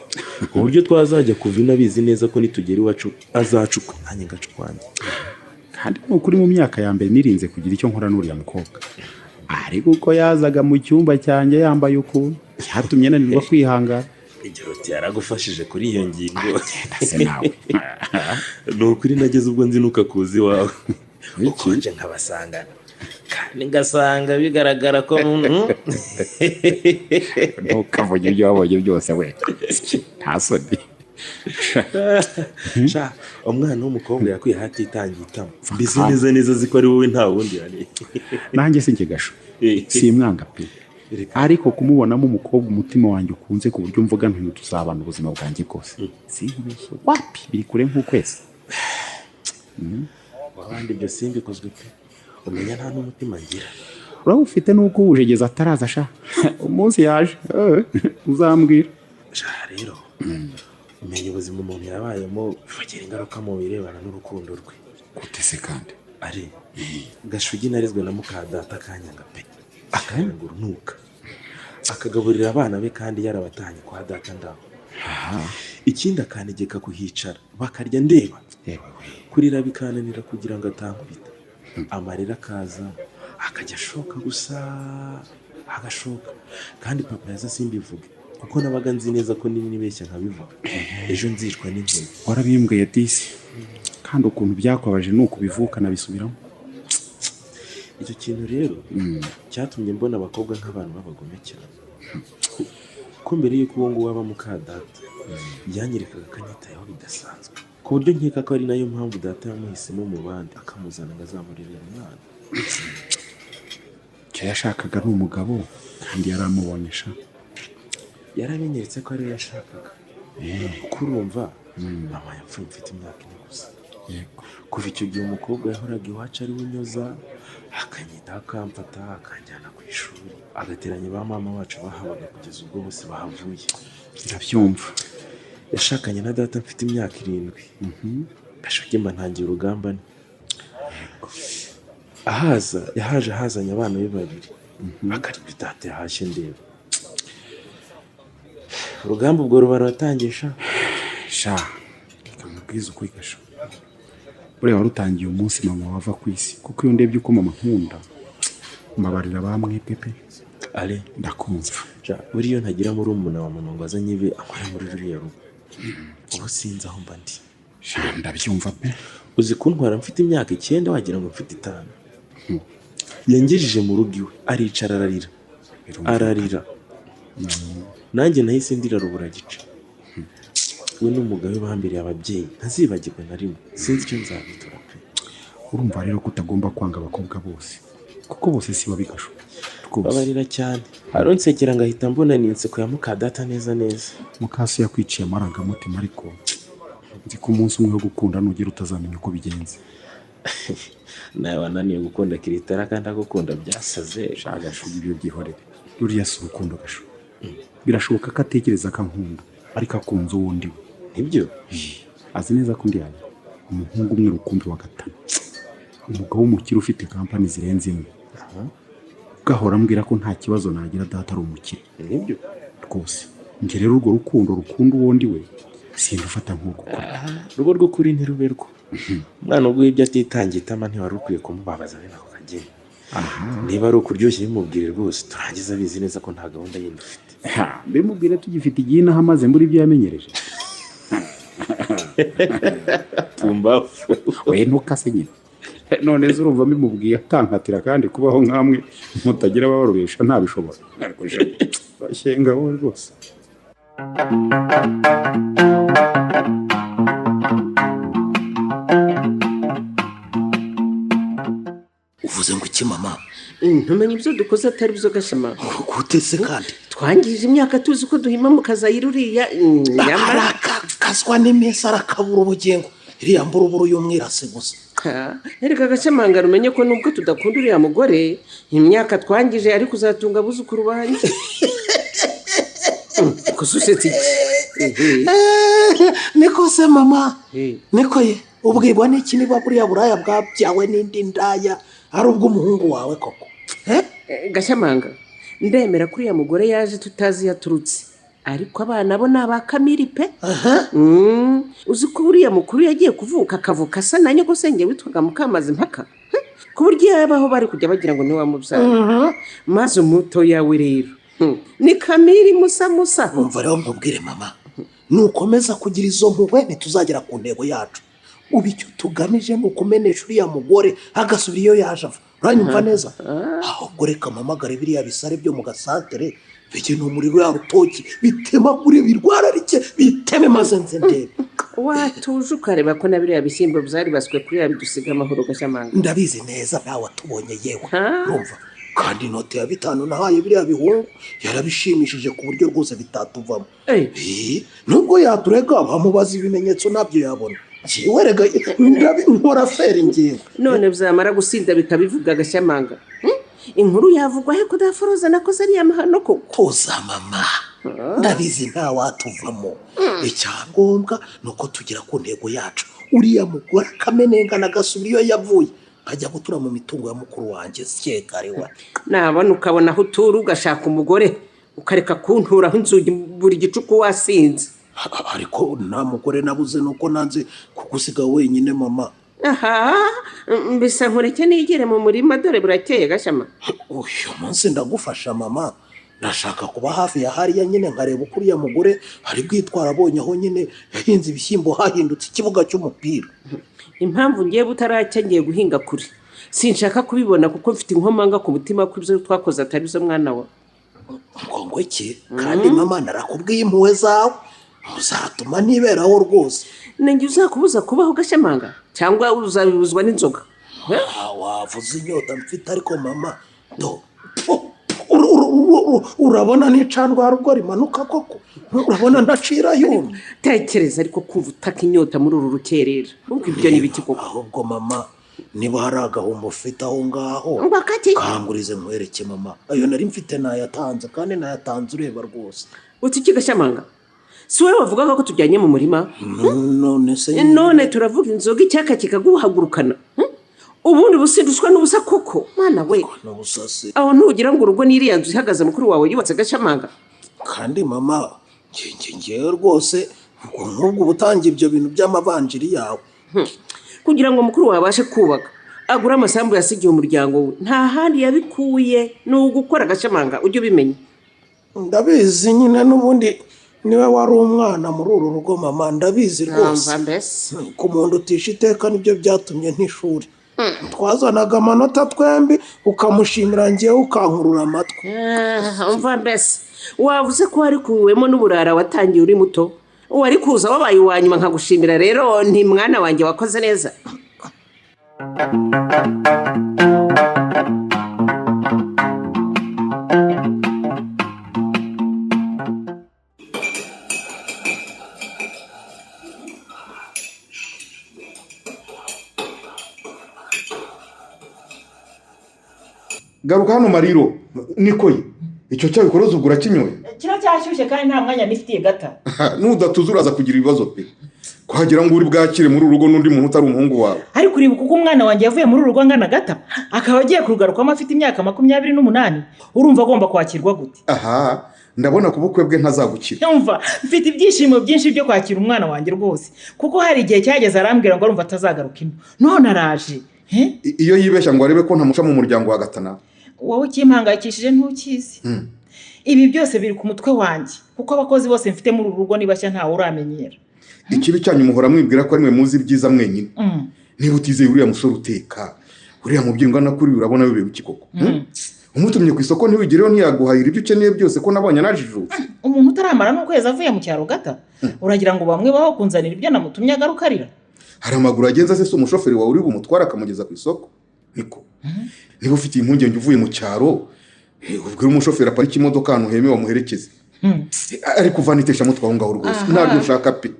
ku buryo twazajya kuva ino abizi neza ko nitugera iwacu azacukwa nanjye ngaca ukwanjye. Kandi ni ukuri, mu myaka ya mbere nirinze kugira icyo nkora n'uriya mukobwa, ariko uko yazaga mu cyumba cyanjye yambaye ukuntu cyatumye nanirwa kwihangana. Igihe yaragufashije kuri iyo ngingo. Se nawe. Ni ukuri nageze ubwo nzinuka kuza iwawe ukonje nkabasangana, kandi ngasanga bigaragara ko Ntukavuge ibyo wabonye byose we, nta soni. Sha, umwana w'umukobwa yakwiye hatitangiye itama, mbese neza neza azi ko ari wowe, nta wundi yari. Nanjye si gasho, simwanga pe, ariko kumubonamo umukobwa umutima wanjye ukunze ku buryo mvuga nti tuzabana ubuzima bwanjye bwose, sinkubeshye, wapi, biri kure nk'ukwezi. Abandi ibyo simbikozwe pe, umenya nta n'umutima ngira. Urawufite nuko uwujegeza ataraza sha. Umunsi yaje uzambwira. Sha rero, Menya ubuzima umuntu yabayemo bibagira ingaruka mu birebana n'urukundo rwe. Gute se kandi? Ari Gashugi narezwe na mukadata akanyanga pe, akanyanga urunuka, akagaburira abana be kandi yarabatanye kwa data ndaho. Ikindi akantegeka kuhicara bakarya ndeba, kurira bikananira kugira ngo atankubita, amarira akaza akajya ashoka gusa agashoka, kandi papa yaza simbivuge kuko nabaga nzi neza ko nini nibeshya nkabivuga ejo nzicwa n'inkoni. Warabimbwiye disi, kandi ukuntu byakwabaje ni ukubivuka nabisubiramo. Icyo kintu rero cyatumye mbona abakobwa nk'abantu b'abagome cyane, ko mbere y'uko uwo nguwo aba mukadata yanyerekaga ko anyitayeho bidasanzwe, ku buryo nkeka ko ari nayo mpamvu data yamuhisemo mu bandi akamuzana ngo azamurerere umwana. Icyo yashakaga ni umugabo kandi yaramubonye sha. Yarabinyeretse ko ariwe yashakaga. Kuko urumva mama yapfuye mfite imyaka 4 gusa. Kuva icyo gihe umukobwa yahoraga iwacu ari we unyoza, akanyita akamfata akanjyana ku ishuri, agateranya ba mama bacu bahabaga kugeza ubwo bose bahavuye. Ndabyumva. Yashakanye na data mfite imyaka 7. Gashugi mba ntangiye urugamba nte. Ahaza yahaje ahazanye abana be babiri, akarya data yahashye ndeba. Urugamba ubwo ruba ruratangisha. Sha reka nkubwize ukuri Gashu, buriya warutangiye umunsi mama wava ku isi, kuko iyo ndebye uko mama nkunda mbabarira bamwebwe pe. Ale ndakumva. Buriya ntagira murumuna wa mama ngo azanye ibe ankore muri ruriya rugo, ubu sinzi aho mba ndi. Sha ndabyumva pe. Uzi kuntwara mfite imyaka 9 wagira ngo mfite 5. Yangejeje mu rugo iwe aricara ararira ararira, nanjye nahise ndira rubura gice. We n'umugabo bambereye ababyeyi ntazibagirwa na rimwe, sinzi icyo nzabitura pe. Urumva rero ko utagomba kwanga abakobwa bose, kuko bose si babi Gashu. Rwose babarira cyane. Aronsekera ngahita mbona ni inseko ya mukadata neza neza. Mukase yakwiciye amarangamutima, ariko nzi ko umunsi umwe wo gukunda nugira utazamenya uko bigenze. Nawe wananiye gukunda Kiritara kandi agukunda byasaze. Sha Gashu ibyo byihorere, ruriya si urukundo Gashu. Birashoboka ko atekereza ko ankunda ariko akunze uwundi we. Nibyo? Azi neza ko ndi yawe umuhungu umwe rukumbi wa gatanu, umugabo w'umukire ufite kampani zirenze imwe, ugahora ambwira ko nta kibazo nagira data ari umukire. Nibyo rwose. Njye rero urwo rukundo rukunda uwundi we sindufata nk'uko urugo rw'ukuri ntiruberwa. Umwana ubwo ibyo atitangiye itama ntiwari ukwiye kumubabaza bene ako kageni. Niba ari ukuryoshye bimubwire rwose, turangiza abizi neza ko nta gahunda yindi ufite. Bimubwire tugifite igihe inaha amaze muri ibyo yamenyereje. Pumbafu we ntukase nyine. None se urumva mbimubwiye atankatira kandi kubaho nkamwe mutagira ababarubesha ntabishobora. Bashyenga wowe rwose. Uvuze ngo iki mama? Ntumenye ibyo dukoze atari byo Gashema. Gute se kandi? Twangije imyaka tuzi ko duhima mu kazayira uriya nyamara arakakazwa n'iminsi arakabura ubugingo, iriya mburuburu y'umwirasi gusa. Erega Gashemanga rumenye ko nubwo tudakunda uriya mugore, imyaka twangije ariko uzatunga abuzukuru banjye. Kususetse iki? Niko se mama, niko ye ubwirwa n'iki niba buriya buraya bwabyawe n'indi ndaya ari ubw'umuhungu wawe koko? Gashamanga ndemera ko uriya mugore yaje tutazi yaturutse, ariko abana bo ni aba Kamiri pe. Uzi ko uriya mukuru yagiye kuvuka akavuka asa na nyogosenge witwaga Mukamazimpaka, ku buryo yabaho bari kujya bagira ngo ntiwamubyara. Maze umutoya we rero ni Kamiri musa musa. Umva rero nkubwire mama, nukomeza kugira izo mpuhwe ntituzagera ku ntego yacu. Ubu icyo tugamije ni ukumenesha uriya mugore agasubira iyo yaje ava. Uranyumva neza? Ahubwo reka mpamagare biriya bisare byo mu gasantere bigena umuriro ya rutoki bitemagure birwararike biteme maze nze ndebe. Watuje ukareba ko na biriya bishyimbo byari baswe kuri ya bidusiga amahoro Gashamanga. Ndabizi neza nawe watubonye yewe. Urumva kandi inote ya 5 nahaye biriya bihungu yarabishimishije ku buryo rwose bitatuvamo. Nubwo yaturega bamubaza ibimenyetso nabyo yabona. Werega nkora feri ngiwe. None byamara gusinda bikabivuga Gashamanga. Inkuru yavugwa he ko daforoza nakoze ari amahano koko? Koza mama, Ndabizi nta watuvamo. Icyangombwa ni uko tugera ku ntego yacu. Uriya mugore akamenengana agasubira iyo yavuye, nkajya gutura mu mitungo ya mukuru wanjye syekariwa. Nabona ukabona aho utura ugashaka umugore ukareka kunturaho inzugi buri gicuku wasinze. Ariko nta mugore nabuze nuko nanze kugusiga wenyine mama. Aha, mbese nkureke nigere mu murima dore burakeye Gashyama. Uyu munsi ndagufasha mama. Ndashaka kuba hafi ya hariya nyine nkareba uko uriya mugore ari bwitwara abonye aho nyine yahinze ibishyimbo hahindutse ikibuga cy'umupira. Impamvu ngiye butaracya ngiye guhinga kure. Sinshaka kubibona kuko mfite inkomanga ku mutima ko ibyo twakoze atari byo mwana wa. Ngo iki? Kandi mama narakubwiye impuhwe zawe uzatuma niberaho rwose. Ninjye uzakubuza kubaho Gashyamanga cyangwa uzabibuzwa n'inzoga? Wavuze inyota mfite ariko mama do urabona n'icandwa ubwo rimanuka koko, urabona ndacira yumye. Tekereza ariko kumva utaka inyota muri uru rukerera, ubwo ibyo ni ibiki koko? Ahubwo mama niba hari agahombo ufite aho ngaho kangurize nkwereke mama. Ayo nari mfite nayatanze kandi nayatanze ureba rwose. Uti iki Gashyamanga? Si wowe wavugaga ko tujyanye mu murima? None se none turavuga inzoga icyaka kikaguhagurukana. Ubundi businduswa n'ubusa koko mwana we. Aho ntugira ngo urugo n'iriya nzu ihagaze mukuru wawe yubatse Gashyamanga. Kandi mama ngiye rwose nk'ubwo ubutangi ibyo bintu by'amavanjiri yawe. Kugira ngo mukuru wawe abashe kubaka agura amasambu yasigiye umuryango we, nta handi yabikuye ni ugukora Gashyamanga, ujye ubimenya. Ndabizi nyine n'ubundi niwe wari umwana muri uru rugo mama, ndabizi rwose. Ku muntu utisha iteka nibyo byatumye ntishuri. Twazanaga amanota twembi ukamushimira ngewe ukankurura amatwi. Umva mbese wavuze ko wari kuwemo n'uburara watangiye uri muto, wari kuza wabaye uwa nyuma nkagushimira rero nti mwana wanjye wakoze neza. Garuka hano Mariro, nikoye icyo cyabikoroza ubwo urakinyoye. Kira cyashyushye kandi nta mwanya nifitiye gata. Nudatuza uraza kugira ibibazo pe. Kwagira ngo uri bwakire muri urugo n'undi muntu utari umuhungu wawe. Ariko uribuka uko umwana wanjye yavuye muri urugo angana gata akaba agiye kurugarukamo afite imyaka 28, urumva agomba kwakirwa gute? Aha, ndabona kubukwe bwe ntazagukira. Umva, mfite ibyishimo byinshi byo kwakira umwana wanjye rwose, kuko hari igihe cyageze arambwira ngo arumva atazagaruka ino. None araje. Iyo yibeshya ngo arebe ko ntamuca mu muryango wa Gatana. Wowe ukimpangayikishije ntukizi. Ibi byose biri ku mutwe wanjye kuko abakozi bose mfite muri uru rugo nibashya ntawe uramenyera. Ikibi cyanyu muhora mwibwira ko ari mwe muzi ibyiza mwenyine. Niba utizeye uriya musore uteka, uriya mubyeyi ungana kuri urabona bibe biki koko? Umutumye ku isoko ntiwigireyo ntiyaguhahira ibyo ukeneye byose ko nabonye anajijutse. Umuntu utaramara n'ukwezi avuye mu cyaro gata, uragira ngo bamwe baho kunzanira ibyo namutumye agarukarira. Hari amaguru agenza se umushoferi wawe uri bumutwara akamugeza ku isoko? Niko. Niba ufite impungenge uvuye mu cyaro, ubwira umushoferi aparika imodoka ahantu hemewe amuherekeze. Ariko uvanitesha mutwe aho ngaho rwose ntabyo ushaka pe.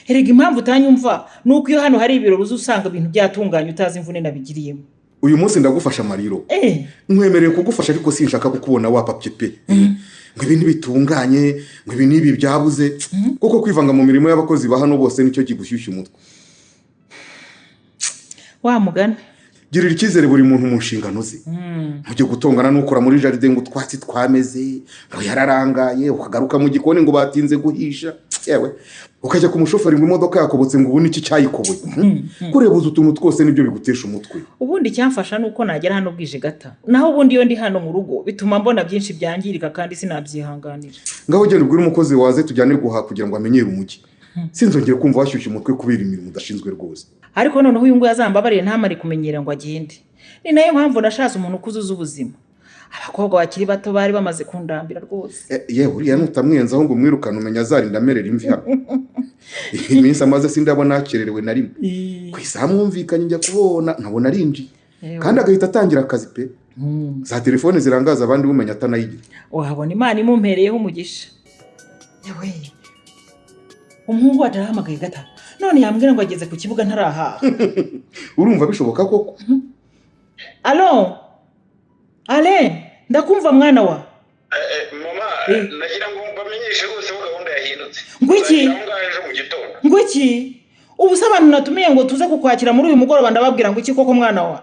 Erega impamvu utanyumva nuko iyo hano hari ibirori uzusanga ibintu byatunganye utazi imvune nabigiriyemo. Uyu munsi ndagufasha Mariro. Nkwemereye kugufasha ariko sinshaka kukubona wapapye pe. Ngo ibi ntibitunganye, ngo ibi n'ibi byabuze, kuko kwivanga mu mirimo y'abakozi ba hano bose nicyo kigushyushya umutwe. Wa mugani girira icyizere buri muntu mu nshingano ze. Ntujye gutongana n'ukora muri jardin ngo utwatsi twameze, ngo yararangaye, ukagaruka mu gikoni ngo batinze guhisha. Yewe ukajya ku mushoferi ngo imodoka yakobotse ngo ubu iki cyayikoboye. Kurebuza utuntu twose nibyo bigutesha umutwe. Ubundi cyamfasha nuko nagera hano bwije gata. Naho ubundi iyo ndi hano mu rugo bituma mbona byinshi byangirika kandi sinabyihanganira. Ngaho genda ubwire umukozi waze tujyane guhaha kugira ngo amenyere umujyi. Sinzongere kumva washyushye umutwe kubera imirimo udashinzwe rwose. Ariko noneho uyu nguyu azambabariye ntamare kumenyera ngo agende. Ni nayo mpamvu nashatse umuntu ukuzuza ubuzima. Abakobwa bakiri bato bari bamaze kundambira rwose. Yewe uriya nutamwenzaho ngo umwirukane umenya azarinda amerera imvi hano. Iminsi amaze sindabona akererewe na rimwe. Ku isaha mwumvikanye njya kubona nkabona arinjiye. Kandi agahita atangira akazi pe. Za telefone zirangaza abandi bumenya atanayigira. Wahabona Imana imumpereyeho umugisha. Yewe umuhungu atarahamagaye gata. None yambwira ngo ageze ku kibuga ntarahaha. Urumva bishoboka koko? Allo? Ale, ndakumva mwana wa. Mama, nagira ngo bamenyeshe rwose ko gahunda yahindutse. Ngwiki? Aho ngaho ejo mu gitondo. Ngwiki? Ubu se abantu natumiye ngo tuze kukwakira muri uyu mugoroba ndababwira ngo iki koko mwana wa?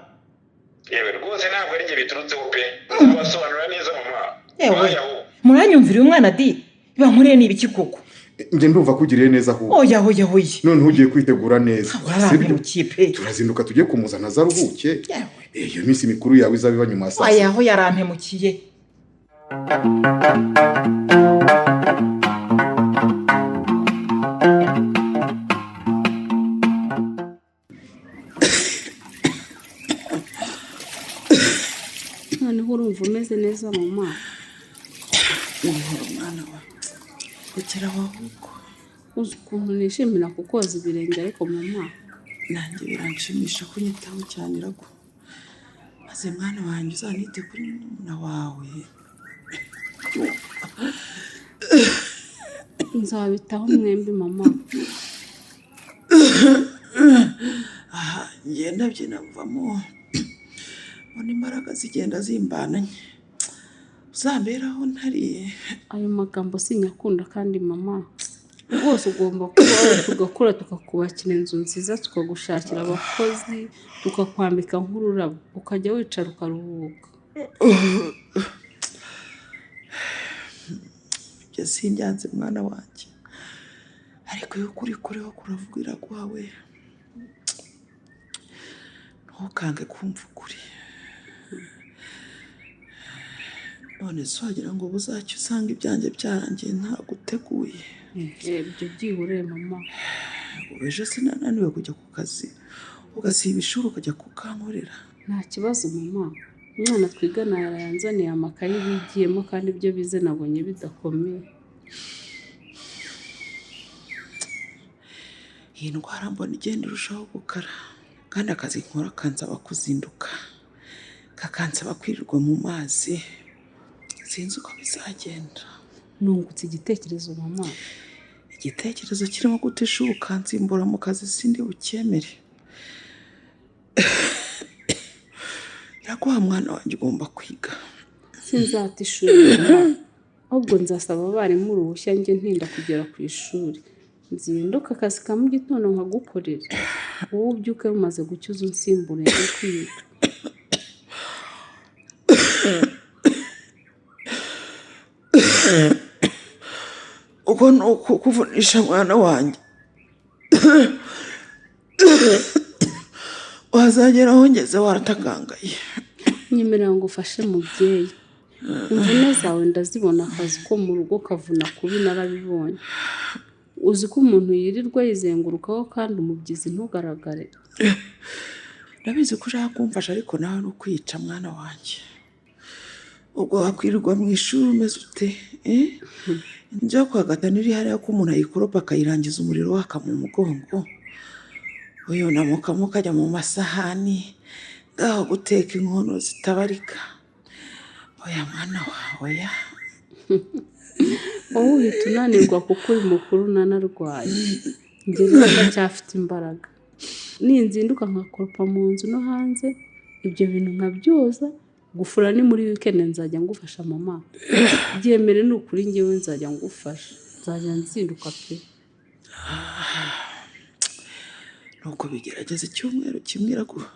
Yewe rwose ntabwo ari njye biturutseho pe. Nzabasobanurira neza mama. Yewe muranyumvira uyu mwana di bankoreye ni ibiki koko? Njye ndumva kugiriye neza ahubwo. Oya oya oya. Noneho ugiye kwitegura neza. Sibyo? Turazinduka tujye kumuzana azaruhuke. Iyo minsi mikuru yawe izabiba nyuma ya saa sita. Oya aho yarampemukiye. Noneho urumva umeze neza mama? Buhoro mwana wa, rekera aho ahubwo. Uzi ukuntu nishimira kukoza ibirenge ariko mama. Nanjye biranshimisha kunyitaho cyane Iragu. Maze mwana wanjye uzanite kuri murumuna wawe. Nzabitaho mwembi mama. Aha ngenda byina mvamo. Mbona imbaraga zigenda zimbananye. Uzamberaho ntari. Ayo magambo sinyakunda kandi mama. Rwose ugomba kuba tugakura tukakubakira inzu nziza, tukagushakira abakozi, tukakwambika nk'ururabo, ukajya wicara ukaruhuka. Ibyo simbyanze mwana wanjye, ariko iyo ukuri kuriho kuravuga Iraguhawe, ntukange kumva ukuri. None se wagira ngo buzacye usanga ibyanjye byarangiye ntaguteguye? Ibyo byihorere mama. Ubu ejo sinananiwe kujya ku kazi, ugasiba ishuri ukajya kukankorera. Nta kibazo mama. Umwana twigana yaranzaniye amakayi bigiyemo kandi ibyo bize nabonye bidakomeye. Iyi ndwara mbona igenda irushaho gukara, kandi akazi nkora kansaba kuzinduka, kakansaba kwirirwa mu mazi. Sinzi uko bizagenda. Nungutse igitekerezo mama. Igitekerezo kirimo gutishuka nsimbura mu kazi sindi bukemere. Iraguha mwana wanjye ugomba kwiga. Sinzata ishuri mama, ahubwo nzasaba abarimu uruhushya njye ntinda kugera ku ishuri. Nzinduka akazi ka mu gitondo nkagukorera, wowe ubyuke bumaze gucyuza unsimbure njye kwiga. Uko ni ukukuvunisha mwana wanjye. Wazagera aho ngeze waratagangaye. Nyemerera ngo ufashe mubyeyi. Imvune zawe ndazibona, akazi ko mu rugo kavuna kubi narabibonye. Uzi ko umuntu yirirwa yizengurukaho kandi umubyizi ntugaragare. Ndabizi ko ushaka kumfasha ariko nawe ni ukwica mwana wanjye. Ubwo wakwirirwa mu ishuri umeze ute? Inzu yo kwa Gatanu iri hariya ko umuntu ayikoropa akayirangiza umuriro waka mu mugongo. Uyunamukamo ukajya mu masahani, ngaho guteka inkono zitabarika. Oya mwana wa, oya. Wowe uhita unanirwa kuko uri mukuru nanarwaye. Njye rero ndacyafite imbaraga. Ninzinduka nkakoropa mu nzu no hanze, ibyo bintu nkabyoza. Gufura ni muri weekend nzajya ngufasha mama. Byemere ni ukuri njyewe nzajya ngufasha. Nzajya nzinduka pe. Nuko bigerageza icyumweru kimwe Iraguha.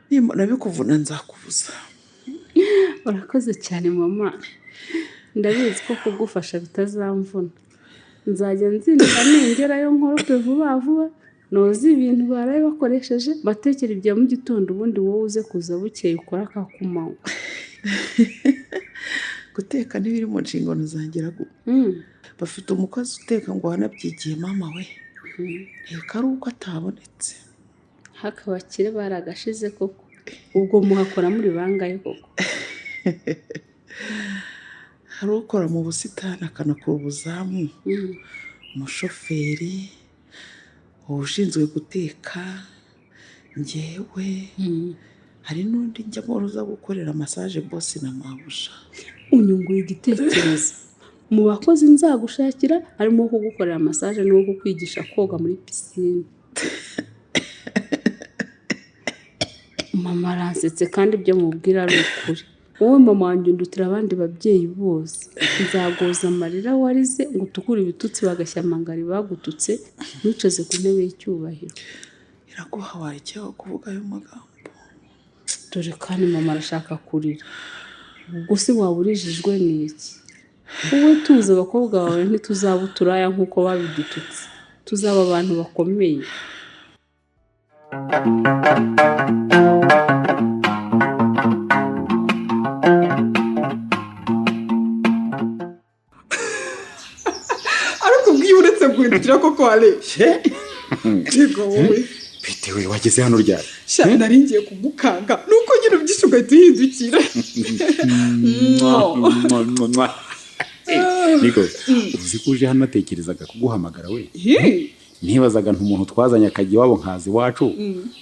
Nimbona bikuvuna nzakubuza. Urakoze cyane mama. Ndabizi ko kugufasha bitazamvuna. Nzajya nzinduka ningerayo nkorope vuba vuba, noza ibintu baraye bakoresheje, batekera ibya mu gitondo, ubundi wowe uze kuza bukeye ukora aka kumanywa. Guteka ntibiri mu nshingano zanjye Iraguha. Bafite umukozi uteka ngo wanabyigiye mama we. Reka ari uko atabonetse. Haka abakire baragashize koko. Ubwo muhakora muri bangahe koko? Hari ukora mu busitani akanakora ubuzamu, umushoferi, ushinzwe guteka, njyewe. Hari n'undi njya uza gukorera massage boss na mabuja. Unyunguye igitekerezo. Mu bakozi nzagushakira harimo kugukorera massage no kukwigisha koga muri piscine. Mama aransetse kandi ibyo mubwira ari ukuri. Wowe mama wanjye undutira abandi babyeyi bose. Nzagoza amarira warize ngo utukure ibitutsi bagashyamangara bagututse, ntuceze ku ntebe y'icyubahiro. Iraguha warekeho kuvuga ayo magambo. Dore kandi mama arashaka kurira. Ubwo se waba urijijwe n'iki? Wowe tuzi abakobwa bawe ntituzaba uturaya nk'uko babidututse, tuzaba abantu bakomeye. Ariko ubwiye uretse guhindukira koko wale. Yego wowe. Bitewe wageze hano ryari? Sha nari ngiye kugukanga nuko nyine ubyishe ugahita uhindukira. Niko uzi ko uje hano natekerezaga kuguhamagara we. Nibazaga ntumuntu twazanye akajya iwabo nkazi iwacu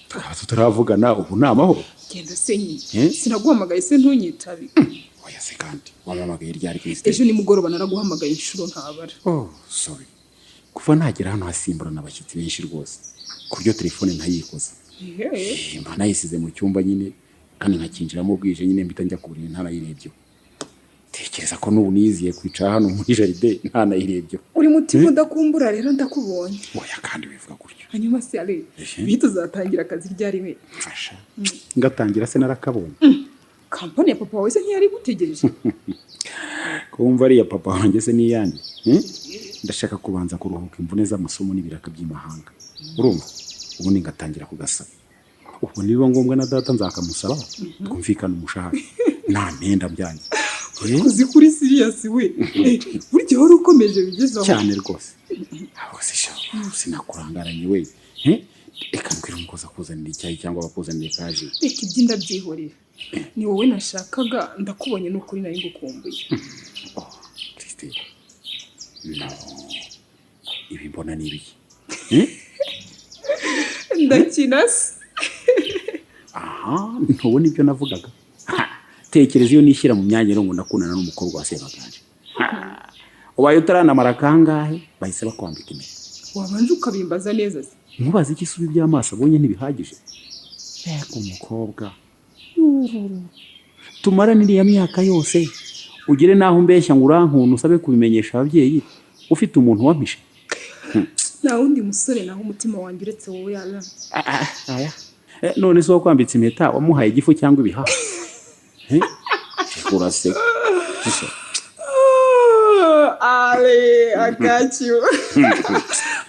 tukaba tutaravugana ubu ni amahoro. Genda se nyine sinaguhamagaye se ntunyitabe. Oya se kandi wampamagaye ryari Christine? Ejo nimugoroba naraguhamagaye inshuro ntabara. Oh sorry, kuva nagera hano hasimburana abashyitsi benshi rwose ku buryo telefone ntayikoza. Mba nayisize mu cyumba nyine kandi nkakinjiramo bwije nyine mpita njya ku buriri ntanayirebyeho. Tekereza ko n'ubu niziye kwicara hano muri jardin ntanayirebyeho. Uri mutima udakumbura rero ndakubonye. Oya kandi wivuga gutyo. Hanyuma se ale bihita uzatangira akazi ryari we? Mfasha. Ngatangira se narakabonye. Kampani ya papa wawe se ntiyari gutegereje? Kumva ari ya papa wanjye se niyanjye. Ndashaka kubanza kuruhuka imvune z'amasomo n'ibiraka by'imahanga. Urumva? Ubundi ngatangira kugasaba. Ubwo niba ngombwa na data nzakamusaba twumvikana umushahara. Nta mpenda byanjye. Uzi kuri serious we. Burya wari ukomeje bigezaho. Cyane rwose. Aho se sha sinakurangaranye we. Reka mbwira umukozi akuzanira icyayi cyangwa abakuzanira kaje. Reka ibyo ndabyihorera. Ni wowe nashakaga ndakubonye n'ukuri nari ngukumbuye. Oh, Christine. No. Ibi mbona ni ibiki? Ndakina se. Aha, ntubona ibyo navugaga. Tekereza iyo nishyira mu myanya rero ngo ndakundana n'umukobwa wa Sebaganje. Ubaye utaranamara kangahe bahise bakwambika impeta. Wabanje ukabimbaza neza se. Nkubaza iki subi by'amaso abonye ntibihagije. Mbega umukobwa. Tumara n'iriya myaka yose ugire naho umbeshya ngo urankunda usabe kubimenyesha ababyeyi ufite umuntu wampishe. Nta wundi musore naho umutima wanjye uretse wowe yara. Aya. None se wakwambitse impeta wamuhaye igifu cyangwa ibihaha? Uraseka. Ale, I got you.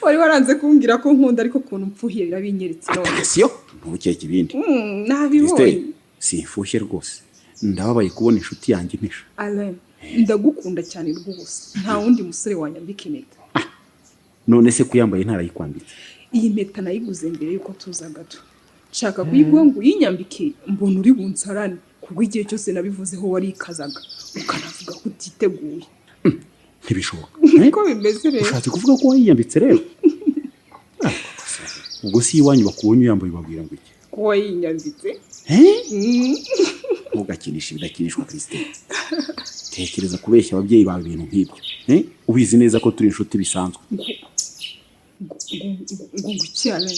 Wari waranze kumbwira ko nkunda ariko ukuntu mpfuhiye birabinyeretse none. Siyo, ntukeke ibindi. Nabibonye. Simfushye rwose. Ndababaye kubona inshuti yanjye impisha. Alain, ndagukunda cyane rwose. Nta wundi musore wanyambika impeta. None se kuyambaye ntarayikwambitse? Iyi mpeta nayiguze mbere yuko tuza gato. Nshaka kuyiguha ngo uyinyambike mbona uri bunsarane. Kubwo igihe cyose nabivuzeho warikazaga ukanavuga ko utiteguye. Ntibishoboka. Niko bimeze rero. Ushatse kuvuga ko wayiyambitse rero? Ubwo si iwanyu bakubonye uyambaye babwira ngo iki? Ko wayinyambitse? Ntugakinishe ibidakinishwa Christine. Tekereza kubeshya ababyeyi bawe ibintu nk'ibyo. Ubizi neza ko turi inshuti bisanzwe. Ngo cyane.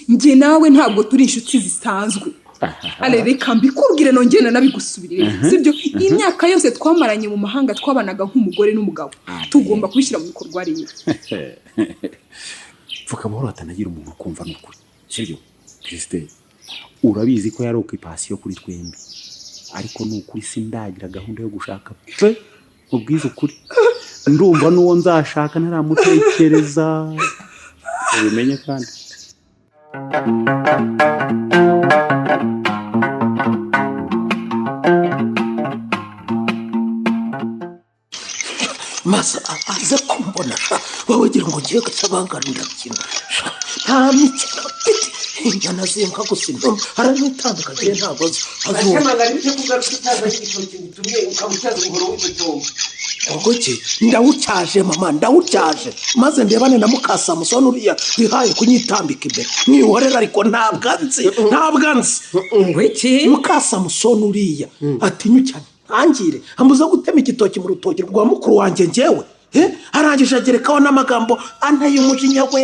Njye nawe ntabwo turi inshuti zisanzwe. Ale reka mbikubwire nongere nabigusubirire. Sibyo imyaka yose twamaranye mu mahanga twabanaga nk'umugore n'umugabo. Tugomba kubishyira mu bikorwa rero. Vuga buhoro hatanagira umuntu kumva n'ukuri. Sibyo Christine. Urabizi ko yari occupation kuri twembi. Ariko n'ukuri sindagira gahunda yo gushaka pe. Ubwiza ukuri. Ndumva n'uwo nzashaka ntaramutekereza. Ubimenye kandi. Masa aze kumbona wowe gira ngo ngiye gacabangara ndakina nta mikino mfite inyana zinka gusa intumwa haranitandukanye ntabwo azumangara ibyo kugaruka utaza igitoki utumye ukabutyaza umuhoro w'umutumba. Ubwo ki ndawutyaje mama ndawutyaje maze ndebane na Mukasamusoni uriya wihaye kunyitambika imbere mwihorera ariko ntabwo nzi Ngwiki Mukasamusoni uriya atinyuka cyane ntangire ambuza gutema igitoki mu rutoki rwa mukuru wanjye njyewe arangije agerekaho n'amagambo anteye umujinya we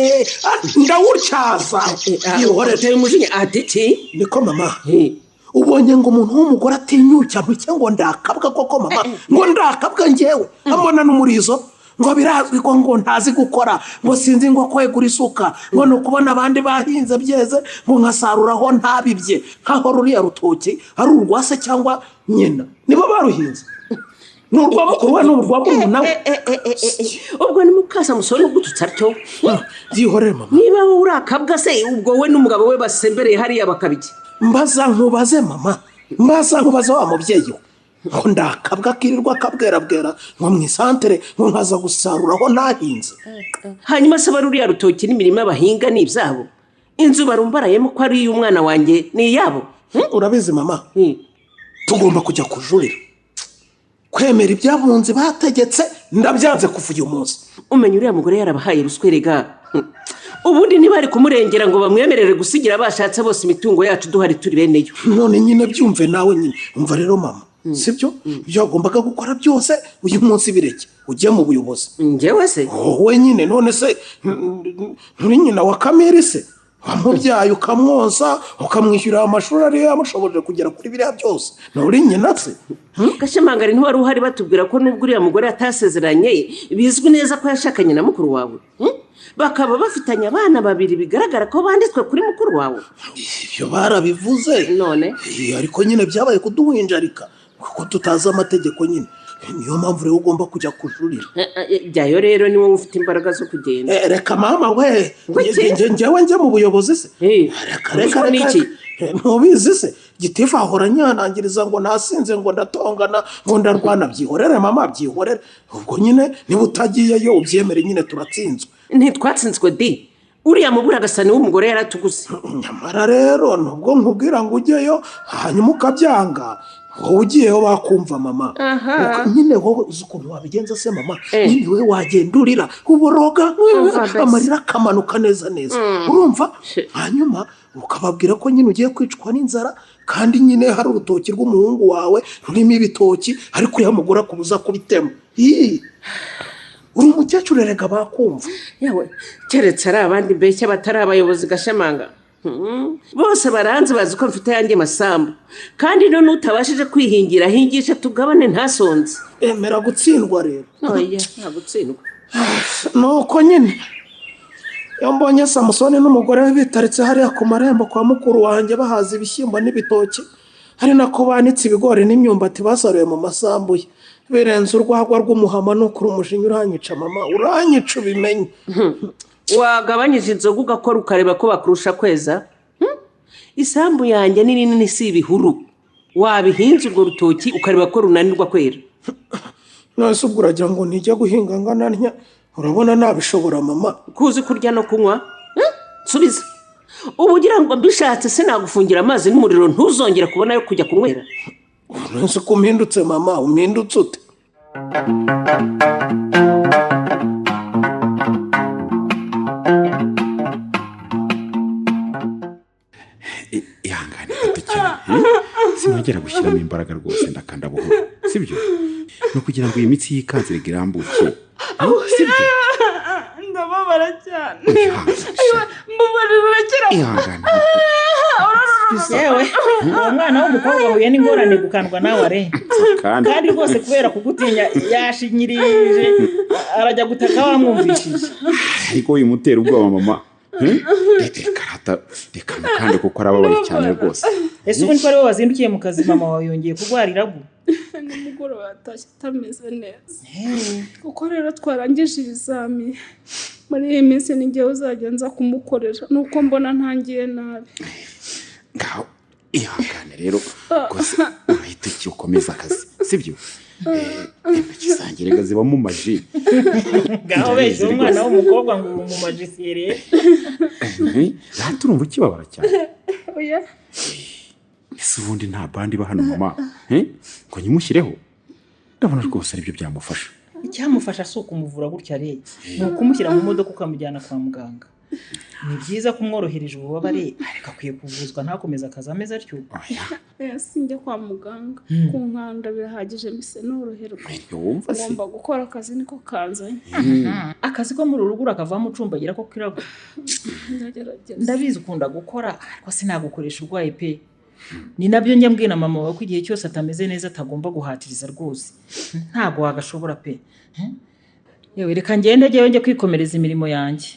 ndawutyaza yihorera umujinya atiki niko mama Ubonye ngo umuntu w'umugore atinyuka ntuke ngo ndakabwa koko mama, ngo ndakabwa njyewe ambona n'umurizo, ngo birazwi ko ngo ntazi gukora, ngo sinzi ngo kwegura isuka, ngo ni ukubona abandi bahinze byeze, ngo nkasaruraho ntabibye, nkaho ruriya rutoki ari urwa se cyangwa nyina nibo baruhinze, ni urwa mukuru we, ni urwa murumuna we. Ubwo ni mukasa musore ugututse atyo? Byihorere mama. Niba wowe urakabwa se, ubwo we n'umugabo we basembereye hariya bakabijya. Mbaza nkubaze mama, mbaza nkubaze wa mubyeyi we, ngo ndakabwa kirirwa kabwerabwera ngo mu isantere, ngo nkaza gusaruraho nahinze. Hanyuma se baruriya rutoki n'imirima bahinga ni ibyabo? Inzu barumbarayemo ko ari iy'umwana wanjye ni iyabo? Urabizi mama, tugomba kujya kujurira, kwemera iby'abunzi bategetse ndabyanze kuva uyu munsi. Umenya uriya mugore yarabahaye ruswa erega. Ubundi ntibari kumurengera ngo bamwemerere gusigira bashatse bose imitungo yacu duhari turi beneyo. None nyine byumve nawe nyine, umva rero mama, sibyo ibyo wagombaga gukora byose uyu munsi bireke, ujye mu buyobozi. Njyewe se? Wowe nyine, none se nturi nyina wa Kamiri se? Wamubyaye ukamwonsa ukamwishyurira amashuri ariyo yamushoboje kugera kuri biriya byose, nturi nyina se? Gashemangari ntiwari uhari batubwira ko nubwo uriya mugore atasezeranye bizwi neza ko yashakanye na mukuru wawe, bakaba bafitanye abana babiri bigaragara ko banditswe kuri mukuru wawe. Ibyo barabivuze none, ariko nyine byabaye kuduhinjarika kuko tutazi amategeko nyine, niyo mpamvu rero ugomba kujya kujurira. Jyayo rero ni wowe ufite imbaraga zo kugenda. Reka mama we, njyewe njye mu buyobozi se? Reka reka reka, ntubizi se? Gitifu ahora anyanangiriza ngo nasinze, ngo ndatongana, ngo ndarwana. Byihorere mama, byihorere. Ubwo nyine niba utagiyeyo ubyemere nyine turatsinzwe. Ntitwatsinzwe di, uriya muburagasani w'umugore yaratuguze. Nyamara rero nubwo nkubwira ngo ujyeyo hanyuma ukabyanga, wowe ugiyeyo bakumva mama. Nyine wowe uzi ukuntu wabigenza se mama? Nyine we wagenda urira uboroga, amarira akamanuka neza neza, urumva? Hanyuma ukababwira ko nyine ugiye kwicwa n'inzara, kandi nyine hari urutoki rw'umuhungu wawe rurimo ibitoki, ariko uriya mugore akubuza kubitema. Uri umukecuru erega bakumva. Yewe keretse ari abandi mbeshya batari abayobozi Gashemanga. Bose baranze bazi ko mfite yanjye masambu, kandi none utabashije kwihingira hingisha tugabane ntasonze. Emera gutsindwa rero. Oya, nta gutsindwa. Nuko nyine iyo mbonye Samusoni n'umugore we bitaritse hariya ku marembo kwa mukuru wanjye bahaza ibishyimbo n'ibitoki, hari nako banitse ibigori n'imyumbati basaruye mu masambu ye, birenze urwagwa rw'umuhama. Nukuri umujinya uranyica mama, uranyica ubimenye. Wagabanyije inzoga ugakora ukareba ko bakurusha kweza. Isambu yanjye ni nini si ibihuru, wabihinze urwo rutoki ukareba ko runanirwa kwera. None se ubwo uragira ngo nijya guhinga ngana ntya? Urabona nabishobora mama? Kuzi kurya no kunywa? Nsubiza. Ubu ugira ngo mbishatse sinagufungira amazi n'umuriro ntuzongera kubona yo kujya kunywera? None se ko umpindutse mama, umpindutse ute? Ihangane gato cyane, sinongera gushyiramo imbaraga rwose, ndakanda buhoro, sibyo? Ni ukugira ngo iyi mitsi yikanze irambuke, sibyo? Ndababara cyane, mbabarira. Ihangane. Yewe, uwo mwana w'umukobwa ahuye n'ingorane gukandwa nawe are. Kandi rwose kubera kugutinya yashinyirije arajya gutaka wamwumvishije. Ariko wimutera ubwoba mama. Reka mukande kuko arababaye cyane rwose. Ese ubundi ko aribo bazindukiye mu kazi, mama wawe yongeye kurwara iragu? Nimugoroba atashye atameze neza, kuko rero twarangije ibizami. Muri iyi minsi ni njyewe uzajya nza kumukorera, nuko mbona ntangiye nabi. Ngaho ihangane rero rwose, urahita iki ukomeza akazi, sibyo? Intoki zanjye rega ziba mu maji. Ngaho beshyira umwana w'umukobwa ngo ubu mu majisiyeri. Rata urumva ukibabara cyane? Oya. Ese ubundi nta bandi iba hano mama, ngo nyimushyireho? Ndabona rwose aribyo byamufasha. Icyamufasha si ukumuvura gutya rege, ni ukumushyira mu modoka ukamujyana kwa muganga. Ni byiza kumworohereje ububabare, ariko akwiye kuvuzwa ntakomeze akazi ameze atyo. Oya, sinjya kwa muganga, kunkanda birahagije mbese noroherwa. Wumva se? Ngomba gukora akazi niko kanzanye. Akazi ko muri uru rugo urakavamo ucumbagira ko kiragwa. Ndagerageza. Ndabizi ukunda gukora, ariko sinagukoresha urwaye pe. Ni nabyo njya mbwira mama wawe ko igihe cyose atameze neza atagomba guhatiriza rwose. Ntabwo wagashobora pe. Yewe reka ngende njyewe njye kwikomereza imirimo yanjye.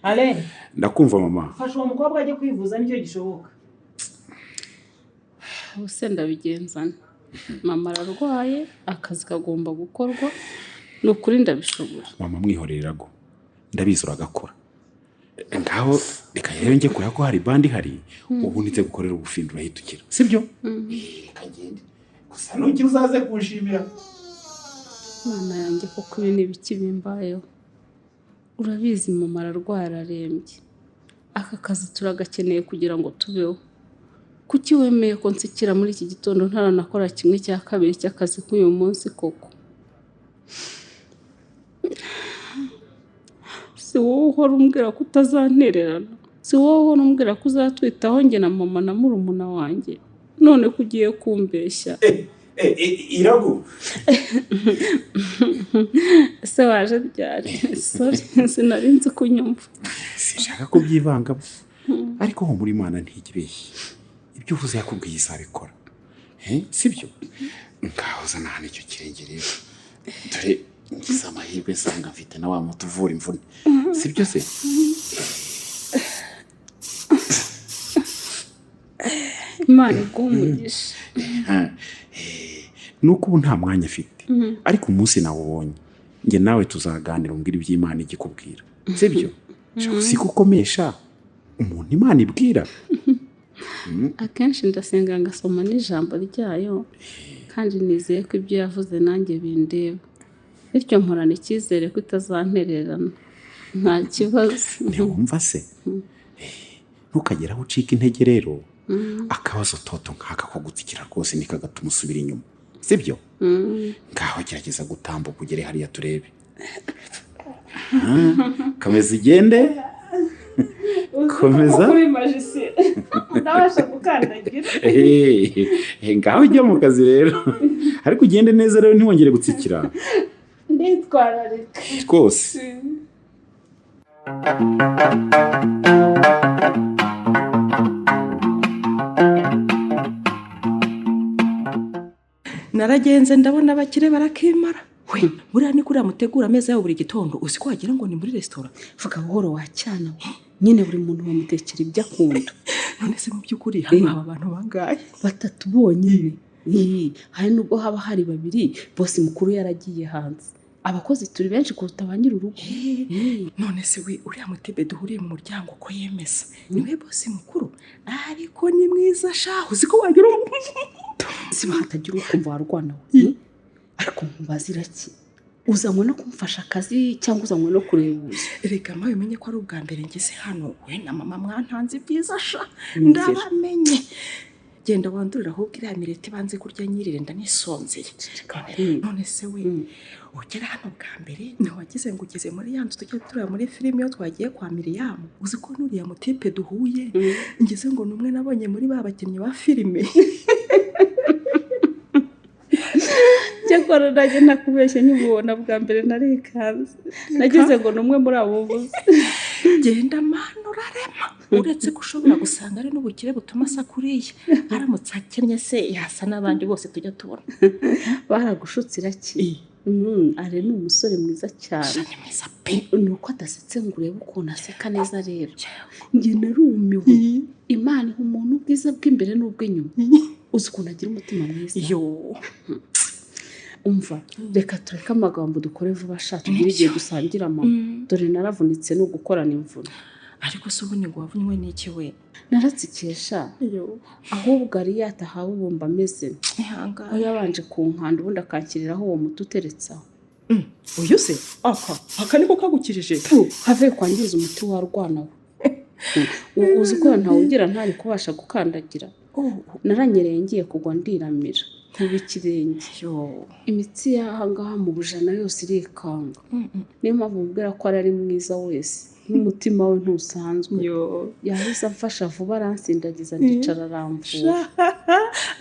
Ale, Ndakumva mama. Fasha uwo mukobwa ajye kwivuza nicyo gishoboka. Ubuse ndabigenzana. Mama ararwaye, akazi kagomba gukorwa, ni ukuri ndabishobora. Mama mwihorerago. Ndabizi uragakora. Ngaho reka rero njye kureba ko hari bandi hari, ubu nitse gukorera ubufindo urahitukira. Sibyo? Reka ngende. Gusa nugira uzaze kunshimira. Mwana yanjye koko ibi ni ibiki bimbayeho. Urabizi mama ararwaye ararembye. Aka kazi turagakeneye kugira ngo tubeho. Kuki wemeye ko nsikira muri iki gitondo ntaranakora kimwe cya kabiri cy'akazi k'uyu munsi koko? Si wowe uhora umbwira ko utazantererana, si wowe uhora umbwira ko uzatwitaho njye na mama na murumuna wanjye, none ko ugiye kumbeshya. Iragu Ese waje ryari? Sorry, sinari nzi kunyumva. Sinshaka kubyivangamo, ariko humura Imana ntigibeshye. Ibyo uvuze yakubwiye izabikora. Sibyo? Ngaho zana hano icyo kirenge rero. Dore ngize amahirwe nsanga mfite na wa muti uvura imvune. Sibyo se? Imana iguhe umugisha. Nuko ubu nta mwanya afite, ariko umunsi nawubonye njye nawe tuzaganira umbwira iby'Imana igikubwira. Sibyo? Si gukomesha umuntu Imana ibwira. Akenshi ndasenga ngasoma n'ijambo ryayo, kandi nizeye ko ibyo yavuze nanjye bindeba, bityo mporana icyizere ko itazantererana. Nta kibazo. Ntiwumva se? Ntukagere aho ucika intege rero. Akabazo toto nk'aka ko gutsikira rwose nikagatuma usubira inyuma. Sibyo? Ngaho gerageza gutambuka ugere hariya turebe. Komeza ugende. Komeza. Kuri magicien. Ndabasha gukandagira. Ngaho ujya mu kazi rero. Ariko ugende neza rero ntiwongere gutsikira. Nditwararika. Rwose. Naragenze ndabona abakire barakimara. We, buriya ni kuriya mutegura ameza yabo buri gitondo, uzi ko wagira ngo ni muri resitora. Vuga buhoro wacyana we. Nyine buri muntu bamutekera ibyo akunda. None se mu by'ukuri hano haba abantu bangahe? Batatu bonyine. Hari nubwo haba hari babiri, bosi mukuru yaragiye hanze. Abakozi turi benshi kuruta ba nyir'urugo. None se we uriya mutebe duhuriye mu muryango ko yemeza. Niwe bosi mukuru, ariko ni mwiza sha, uzi ko wagira siba hatagira ukumva warwana we. Ariko nkubaza iraki, uzanywe no kumfasha akazi cyangwa uzanywe no kurebuza? Reka mawe umenye ko ari ubwa mbere ngeze hano, we na mama mwantanze ibyiza sha, ndabamenye. Genda wandurira ahubwo iriya mireti banze kurya nyirire ndanisonzeye. None se we ugera hano bwa mbere ntiwagize ngo ugeze muri ya nzu tujya tureba muri filime iyo twagiye kwa Miriyamu, uzi ko nuriya mutipe duhuye ngeze ngo numwe nabonye muri ba bakinnyi ba filime. Cyakora nanjye ntakubeshye nkimubona bwa mbere narikanze, nagize ngo numwe muri abo buvuze. Genda mana urarema, uretse ko ushobora gusanga ari n'ubukire butuma asa kuriya. Aramutse akennye se yasa n'abandi bose tujya tubona. Baragushutse iraki. Are ni umusore mwiza cyane. Ni mwiza pe. Nuko adasetse ngo urebe ukuntu aseka neza rero. Njye narumiwe. Imana iha umuntu ubwiza bw'imbere n'ubw'inyuma. Uzi ukuntu agira umutima mwiza. Yo. Umva, reka tureke amagambo dukore vuba sha, tugire igihe dusangira mama. Dore naravunitse no gukorana imvune. Ariko se ubundi ngo wavunywe n'iki we? Naratsikesha. Ahubwo ari yatahawe ubumba ameze. Ihangane. Aho yabanje kunkanda ubundi akankiriraho uwo muti uteretse aho. Uyu se? Aka niko kagukirije. Have kwangiza umuti warwana we. Uzi ko ntawugira ntari kubasha gukandagira. Naranyereye ngiye kugwa ndiramira. Nkuba ikirenge. Imitsi y'aha ngaha mu bujana yose irikanga. Niyo mpamvu mubwira ko ari mwiza wese. N'umutima we ntusanzwe. Yahise amfasha vuba aransindagiza ndicara aramvura.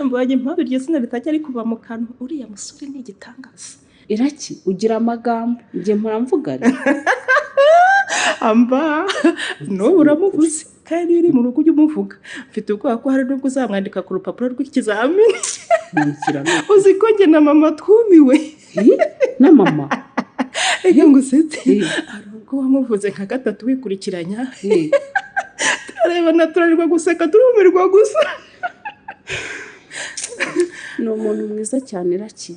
Mbonye impamvu iryo zina ritajya rikuva mu kanwa. Uriya musore ni igitangaza. Iraki ugira amagambo, njye mpora mvuga re. Amba n'ubu uramuvuze. Kandi iyo uri mu rugo ujye umuvuga. Mfite ubwoba ko hari n'ubwo uzamwandika ku rupapuro rw'ikizamini. Uzi ko njye na mama twumiwe. Na mama? Reka ngusetse. Hari ubwo wamuvuze nka gatatu wikurikiranya. Turarebana turarwa guseka turumirwa gusa. Ni umuntu mwiza cyane Iraki.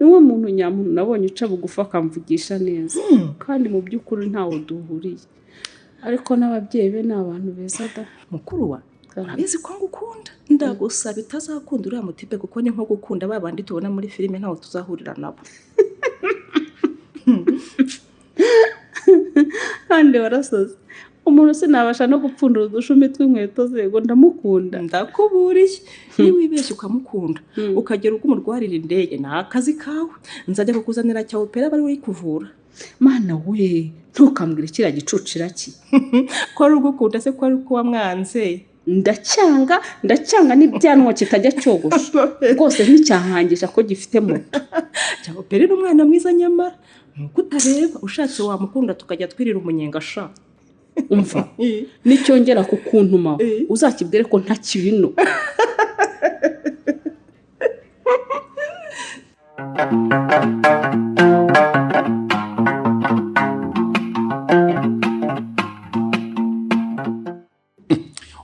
Niwe muntu nyamuntu nabonye uca bugufi akamvugisha neza. Kandi mu by'ukuri ntawe duhuriye. Ariko n'ababyeyi be ni abantu beza da. Mukuru wa urabizi ko ngukunda. Ndagusaba itazakunda uriya mutipe kuko ni nko gukunda babandi tubona muri filime ntawe tuzahurira nabo. Kandi warasoze. Umuntu sinabasha no gupfundura udushumi tw'inkweto ze ngo ndamukunda. Ndakuburiye. Niba wibeshye ukamukunda ukagera ubwo umurwarira indege ni akazi kawe. Nzajya kukuzanira cya opera bari uri kuvura. Mana we, ntukambwire kiriya gicucu Iraki. Ko ari ugukunda se ko ari uko wamwanze? Ndacyanga, ndacyanga n'ibyanwa kitajya cyogosha. Rwose nticyahangisha ko gifite moto. Cya opera ni umwana mwiza nyamara. Nuko utareba ushatse wamukunda tukajya twirira umunyenga sha. Umva, nicyongera kukuntuma uzakibwire ko nta kibino.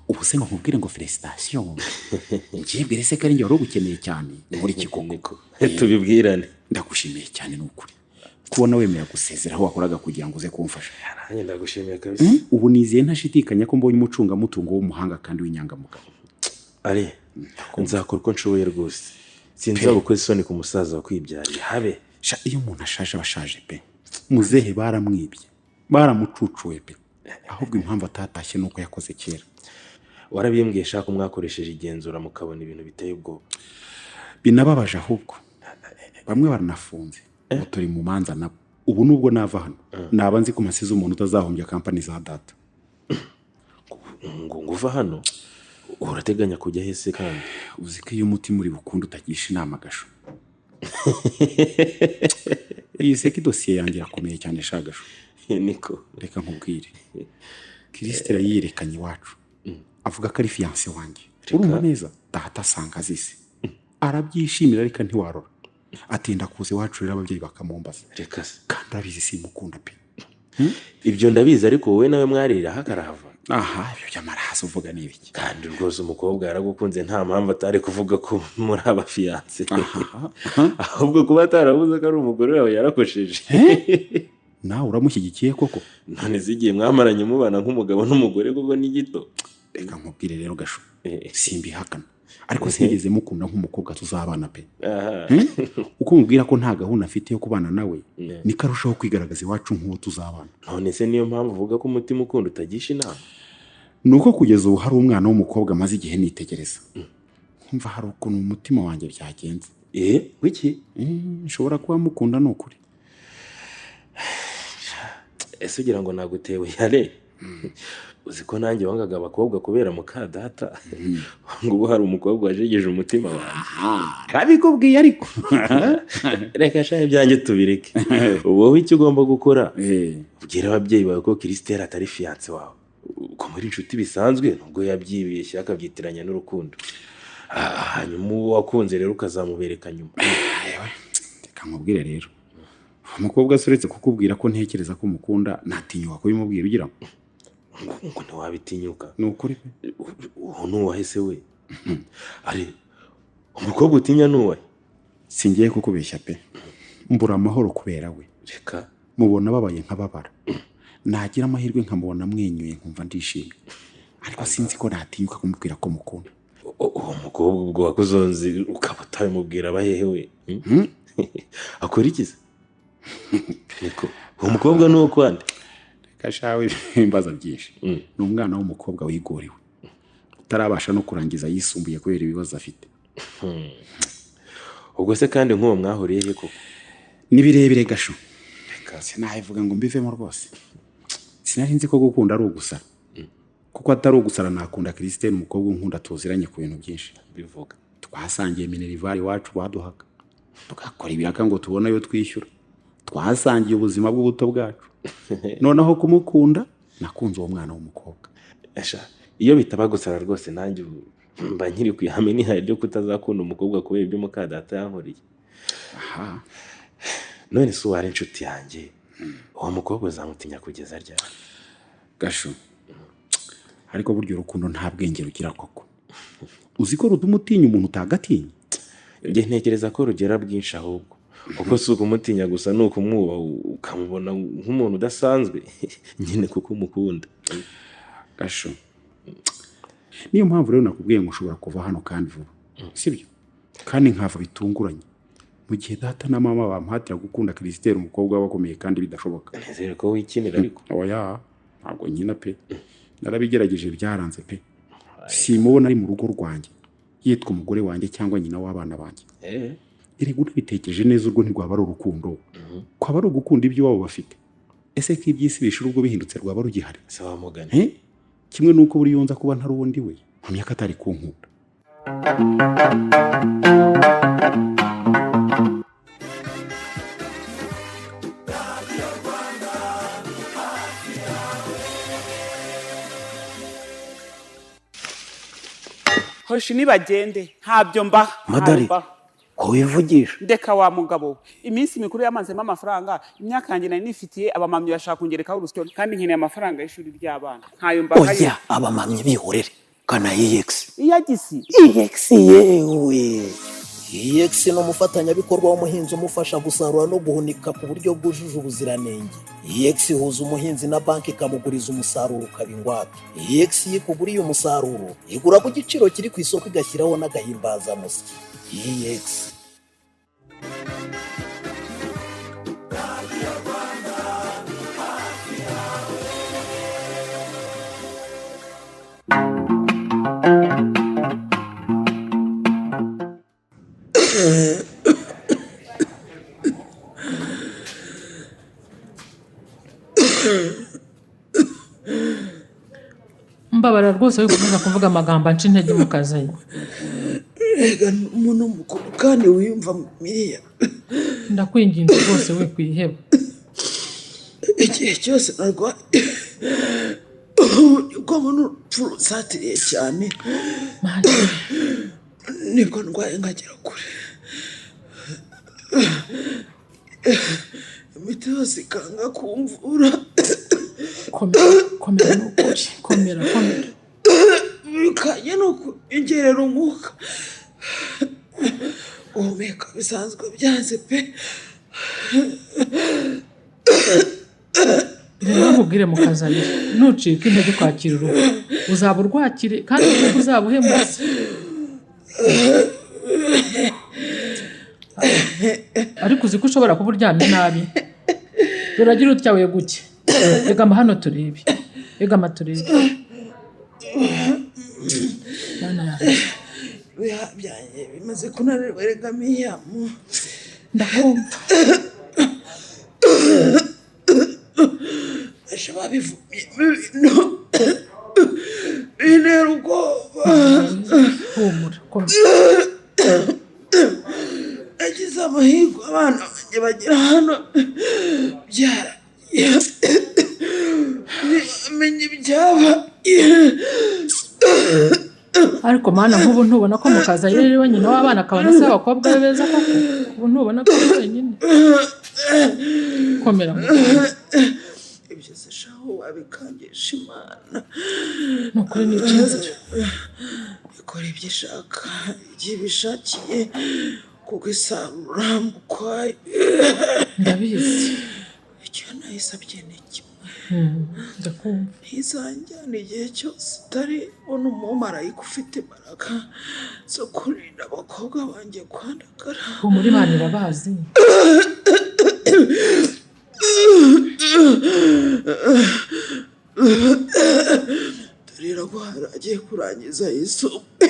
Ubu se ngo nkubwire ngo felicitation. Njye se ko ari njye wari ugukeneye cyane muri kikoko. Tubibwirane. Ndagushimiye cyane n'ukuri. Kubona wemera gusezera aho wakoraga kugira ngo uze kumfasha. Nanjye ndagushimiye kabisa. Ubu nizeye ntashidikanya ko mbonye umucungamutungo w'umuhanga kandi w'inyangamugayo. Ari, nzakora uko nshoboye rwose. Sinzagukoza isoni ku musaza wakwibyariye. Habe. Sha iyo umuntu ashaje abashaje pe. Muzehe baramwibye. Baramucucuye pe. Ahubwo impamvu atatashye nuko yakoze kera. Warabimbwiye shaka mwakoresheje igenzura mukabona ibintu biteye ubwoba. Binababaje ahubwo. Bamwe baranafunze. Turi mu manza nabo. Ubu nubwo nava hano naba nzi ko masize umuntu utazahombya kampani za data. Ngo nguva hano urateganya kujya hese kandi? Uzi ko iyo umutima uri bukunde utagisha inama Gasho. Iyi seki dosiye yanjye irakomeye cyane sha Gasho. Niko. Reka nkubwire. Christelle yiyerekanye iwacu. Avuga ko ari fiancé wanjye. Urumva neza? Data asanga azise. Arabyishimira ariko ntiwarora. Atinda kuze iwacu rero ababyeyi bakamumbaza. Reka se. Kandi abizi simukunda pe. Ibyo ndabizi ariko wowe nawe mwarira hakarahava. Aha, ibyo by'amaraso uvuga ni ibiki? Kandi rwose umukobwa yaragukunze nta mpamvu atari kuvuga ko muri aba fiancé. Ahubwo kuba atarabuze ko ari umugore wawe yarakosheje. Nawe uramushyigikiye koko? None zigiye mwamaranye mubana nk'umugabo n'umugore koko ni gito. Reka nkubwire rero Gasho. Simbihakana. Ariko sinigeze mukunda nk'umukobwa tuzabana pe. Uko mubwira ko nta gahunda afite yo kubana nawe niko arushaho kwigaragaza iwacu nk'uwo tuzabana. None se niyo mpamvu uvuga ko umutima ukunda utagisha inama? Nuko kugeza ubu hari umwana w'umukobwa amaze igihe nitegereza. Nkumva hari ukuntu umutima wanjye byagenze. Wiki? Nshobora kuba mukunda n'ukuri. Ese ugira ngo nagutewe yare? Uzi ko nanjye wangaga abakobwa kubera muka data. Ngo ubu hari umukobwa wajegeje umutima wanjye. Kabikubwiye ariko. Reka shaye ibyanjye tubireke. Wowe icyo ugomba gukora, ubwira ababyeyi bawe ko Christelle atari fiancé wawe. Ko muri inshuti bisanzwe nubwo yabyibeshye akabyitiranya n'urukundo. Hanyuma uwo wakunze rero ukazamubereka nyuma. Reka nkubwire rero. Umukobwa asuretse kukubwira ko ntekereza ko umukunda natinyuka kubimubwira ugira ngo ntiwabitinyuka. Ni ukuri pe. Uwo nuwahese we. Ari umukobwa utinya nuwahe? Singiye kukubeshya pe. Mbura amahoro kubera we. Reka mubona babaye nk'ababara. Nagira amahirwe nkamubona mwenyuye nkumva ndishimye. Ariko sinzi ko natinyuka kumubwira ko mukunda. Uwo mukobwa ubwo wakuzonze ukaba utabimubwira abahehe we. Akora iki se? Niko. Uwo mukobwa ni uwo kwande? Kashawe imbaza byinshi. Ni umwana w'umukobwa wigoriwe. Utarabasha no kurangiza yisumbuye kubera ibibazo afite. Ubwo se kandi nk'uwo mwahuriye he koko? Ni birebire Gasho. Reka sinayivuga ngo mbivemo rwose. Sinari nzi ko gukunda ari ugusara. Kuko atari ugusara nakunda Christine umukobwa unkunda tuziranye ku bintu byinshi. Bivuga. Twasangiye minerval iwacu baduhaga. Tugakora ibiraka ngo tubone ayo twishyura. Twasangiye ubuzima bw'ubuto bwacu. Noneho kumukunda nakunze uwo mwana w'umukobwa. Esha Iyo bitaba gusara rwose nanjye mba nkiri ku ihame nihaye ryo kutazakunda umukobwa kubera ibyo mukadata yankoreye. Aha. None se uwari inshuti yanjye, uwo mukobwa uzamutinya kugeza ryari? Gashu, ariko burya urukundo nta bwenge rugira koko. Uzi ko rutuma utinya umuntu utagatinya? Njye ntekereza ko rugera bwinshi ahubwo. Kuko si ukumutinya gusa, ni ukumwubaha ukamubona nk'umuntu udasanzwe nyine kuko umukunda. Gashu, niyo mpamvu rero nakubwiye ngo ushobora kuva hano kandi vuba, sibyo? Kandi nkava bitunguranye mu gihe data na mama bampatira gukunda Christelle, umukobwa w'abakomeye, kandi bidashoboka. Nizere ko wikinira ariko. Oya, ntabwo nkina pe, narabigerageje byaranze pe. Simubona ari mu rugo rwanjye yitwa umugore wanjye cyangwa nyina w'abana banjye. Erega unabitekereje neza, urwo ntirwaba ari urukundo, kwaba ari ugukunda ibyo iwabo bafite. Ese ko iby'isi bishira ubwo bihindutse rwaba rugihari? Se wa mugani. Kimwe nuko buri yonza kuba ntari uwo ndi we, mpamya ko atari kunkunda. Hoshi nibagende ntabyo mbaha. Madari, ko wivugisha? Ndeka wa mugabo, iminsi mikuru yamanzemo amafaranga, imyaka yanjye nari nifitiye abamamyi bashaka kungerekaho urusyo, kandi nkeneye amafaranga y'ishuri ry'abana. Ntayo mbaha. Oya, abamamyi bihorere. Kana EX. Iyagisi. EX yewe. EX ni umufatanyabikorwa w'umuhinzi umufasha gusarura no guhunika ku buryo bwujuje ubuziranenge. EX ihuza umuhinzi na banki ikamuguriza umusaruro ukaba ingwate. EX iyo ikuguriye umusaruro igura ku giciro kiri ku isoko igashyiraho n'agahimbazamusyi. EX. Mbabara rwose wikomeza kuvuga amagambo anca intege mu kazi. Rega umuntu mukuru kandi wiyumva miriya. Ndakwinginze rwose we kwiheba. Igihe cyose narwaye uko mbona urupfu rusatiriye cyane, nibwo ndwaye nkagera kure. Imiti yose ikanga kumvura. Komera, komera nukuri, komera, komera. Bikanye ni ukunyongerera umwuka. Guhumeka bisanzwe byanze pe. Rero nkubwire mukazayire, nucika intege kwakira uruhu, uzaba urwakire kandi nubwo uzaba uhemutse. Ariko uzi ko ushobora kuba uryamye nabi. Uragira utya weguke. Egama hano turebe. Egama turebe. Mana yanjye. Ibihaha byanjye bimaze kunanirwa erega Miriyamu. Ndakumva. Aje babivumye ibintu bintera ubwoba. Humura, komera. Nagize amahirwe abana banjye bagera hano byaragiye. Ntibamenye ibyaba. Ariko mana, nk'ubu ntubona ko mukazayire ari we nyina w'abana akaba na se w'abakobwa be beza koko? Ubu ntubona ko ari wenyine? Komera mukazayire. Ibyo se shaho wabikangisha Imana. Ni ukuri ni icyizere. Ikora ibyo ishaka igihe ibishakiye kuko isarura mu kwayo. Ndabizi. Icyo nayisabye ni kimwe. Ndakumva. Ntizanjyana igihe cyose itari ubona umumarayika ufite imbaraga zo kurinda abakobwa banjye kwandagara. Humura Imana irabazi. Dore iragwara agiye kurangiza yisumbuye.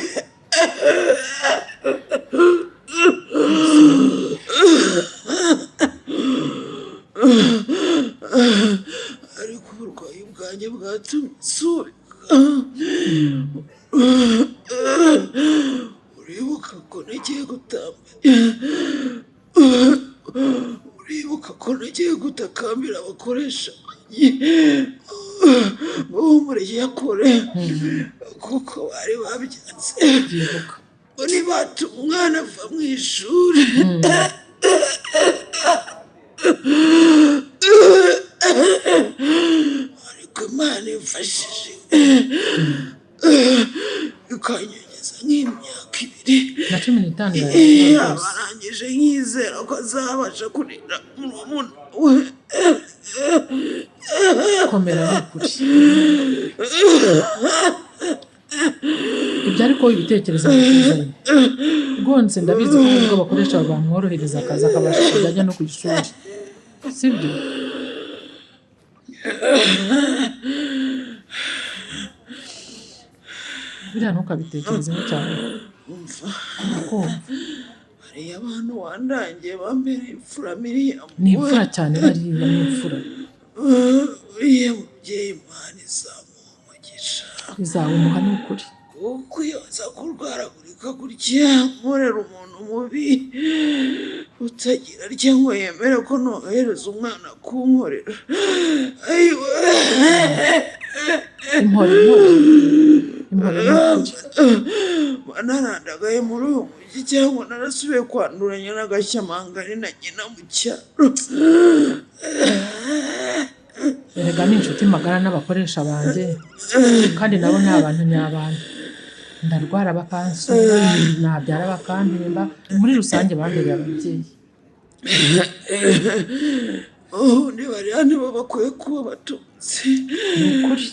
Ariko uburwayi bwanjye bwatumye nsubika. Uribuka ko nagiye gutamba, uribuka ko nagiye gutakambira abakoresha banjye Ngo yakure kuko bari babyanze. Ngo nibatuma umwana ava mu ishuri. Ariko Imana imfashije ikanyongeza nk'imyaka 2 na 15 yaba arangije nkizera ko azabasha kurinda murumuna we. Komera ni ukuri. Ibyo ariko ibitekerezo bikuzanye rwose ndabizi ko nubwo abakoresha bamworohereza akazi akabasha kujya ajya no ku ishuri, sibyo? Biriya ntukabitekerezeho cyane. Umva, Ndakumva. Hariya abantu wandangiye bambereye imfura Miriam. Ni imfura cyane, bariya ni imfura. Uriya mubyeyi Imana izamuha umugisha. Izawumuha ni ukuri. Kuko iyo aza kurwaragurika gutya nkorera umuntu mubi utagira atya ngo yemere ko nohereza umwana kunkorera. Ayiwe. Impore, impore. Impore ni ukuri. Narandagaye muri uyu mujyi cyangwa narasubiye kwanduranya n'agashyamanga ari na nyina mu cyaro. Erega ni inshuti magara n'abakoresha banjye, kandi nabo ni abantu nyabantu. Ndarwara bakansura, nabyara bakampemba, muri rusange bambereye ababyeyi. Ubundi bariya nibo bakwiye kuba abatunzi. Ni ukuri.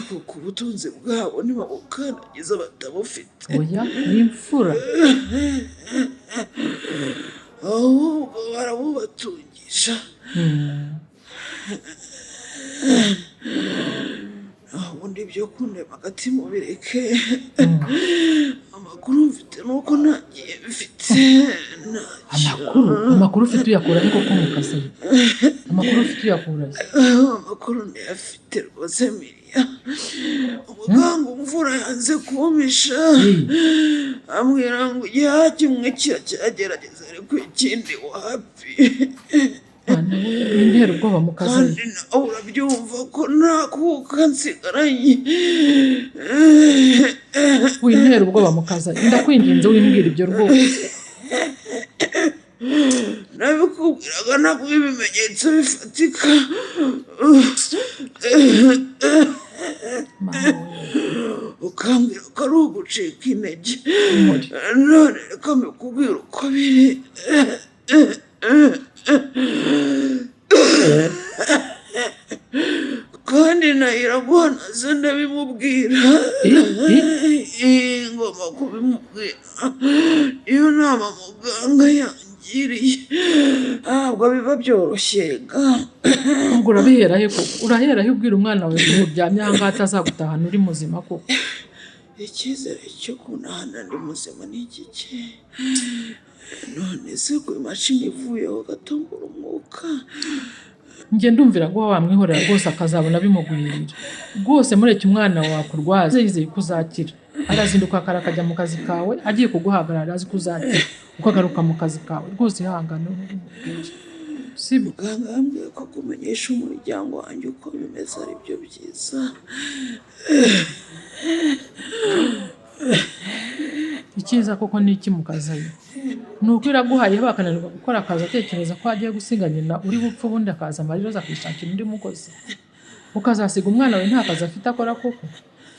Kuko ubutunzi bwabo ntibabukandagiza batabufite. Oya, ni imfura. Ahubwo barabubatungisha. Ubundi ibyo kundema agati mubireke. Amakuru mfite nuko ntagiye mfite. Amakuru ufite uyakura ariko ko mu kazi. Amakuru ufite uyakura. Amakuru ndayafite rwose Miriya. Umuganga umvura yanze kumpisha. Ambwira ngo igihaha kimwe kiracyagerageza ariko ikindi wapi. Wintera ubwoba mu kazi. Kandi nawe urabyumva ko nta kuka nsigaranye. Wintera ubwoba mu kazi. Ndakwinginze wimbwira ibyo rwose. Nabikubwiraga naguha ibimenyetso bifatika. Ukambwira ko ari ugucika intege. None reka mbikubwire uko biri. Kandi Iraguha nazo ndabimubwira. Ngomba kubimubwira. Iyo nama muganga yangiriye ntabwo biba byoroshye ga. Ubwo urabihera he koko? Urahera he ubwira umwana wawe ko uryamye aha ngaha atazagutahana uri muzima koko? Icyizere cyo kunahana ndi muzima ni igike. None se ku imashini ivuyeho gatongora umwuka. Njye ndumvira ko wamwihorera rwose akazabona bimugwirira. Rwose mureke umwana wawe akurwaze yizeye ko uzakira. Arazinduka kare akajya mu kazi kawe, agiye kuguhagarara azi ko uzakira. Ukagaruka mu kazi kawe. Rwose ihangane umubwire. Sibyo? Muganga yambwiye ko kumenyesha umuryango wanjye uko bimeze ari byo byiza. Icyiza koko ni iki mu kazi? Ni uko Iraguhaye bakananirwa gukora akazi atekereza ko agiye gusiga nyina uri bupfe, ubundi akaza amarira akishakira undi mukozi. Ukazasiga umwana wawe nta kazi afite akora koko?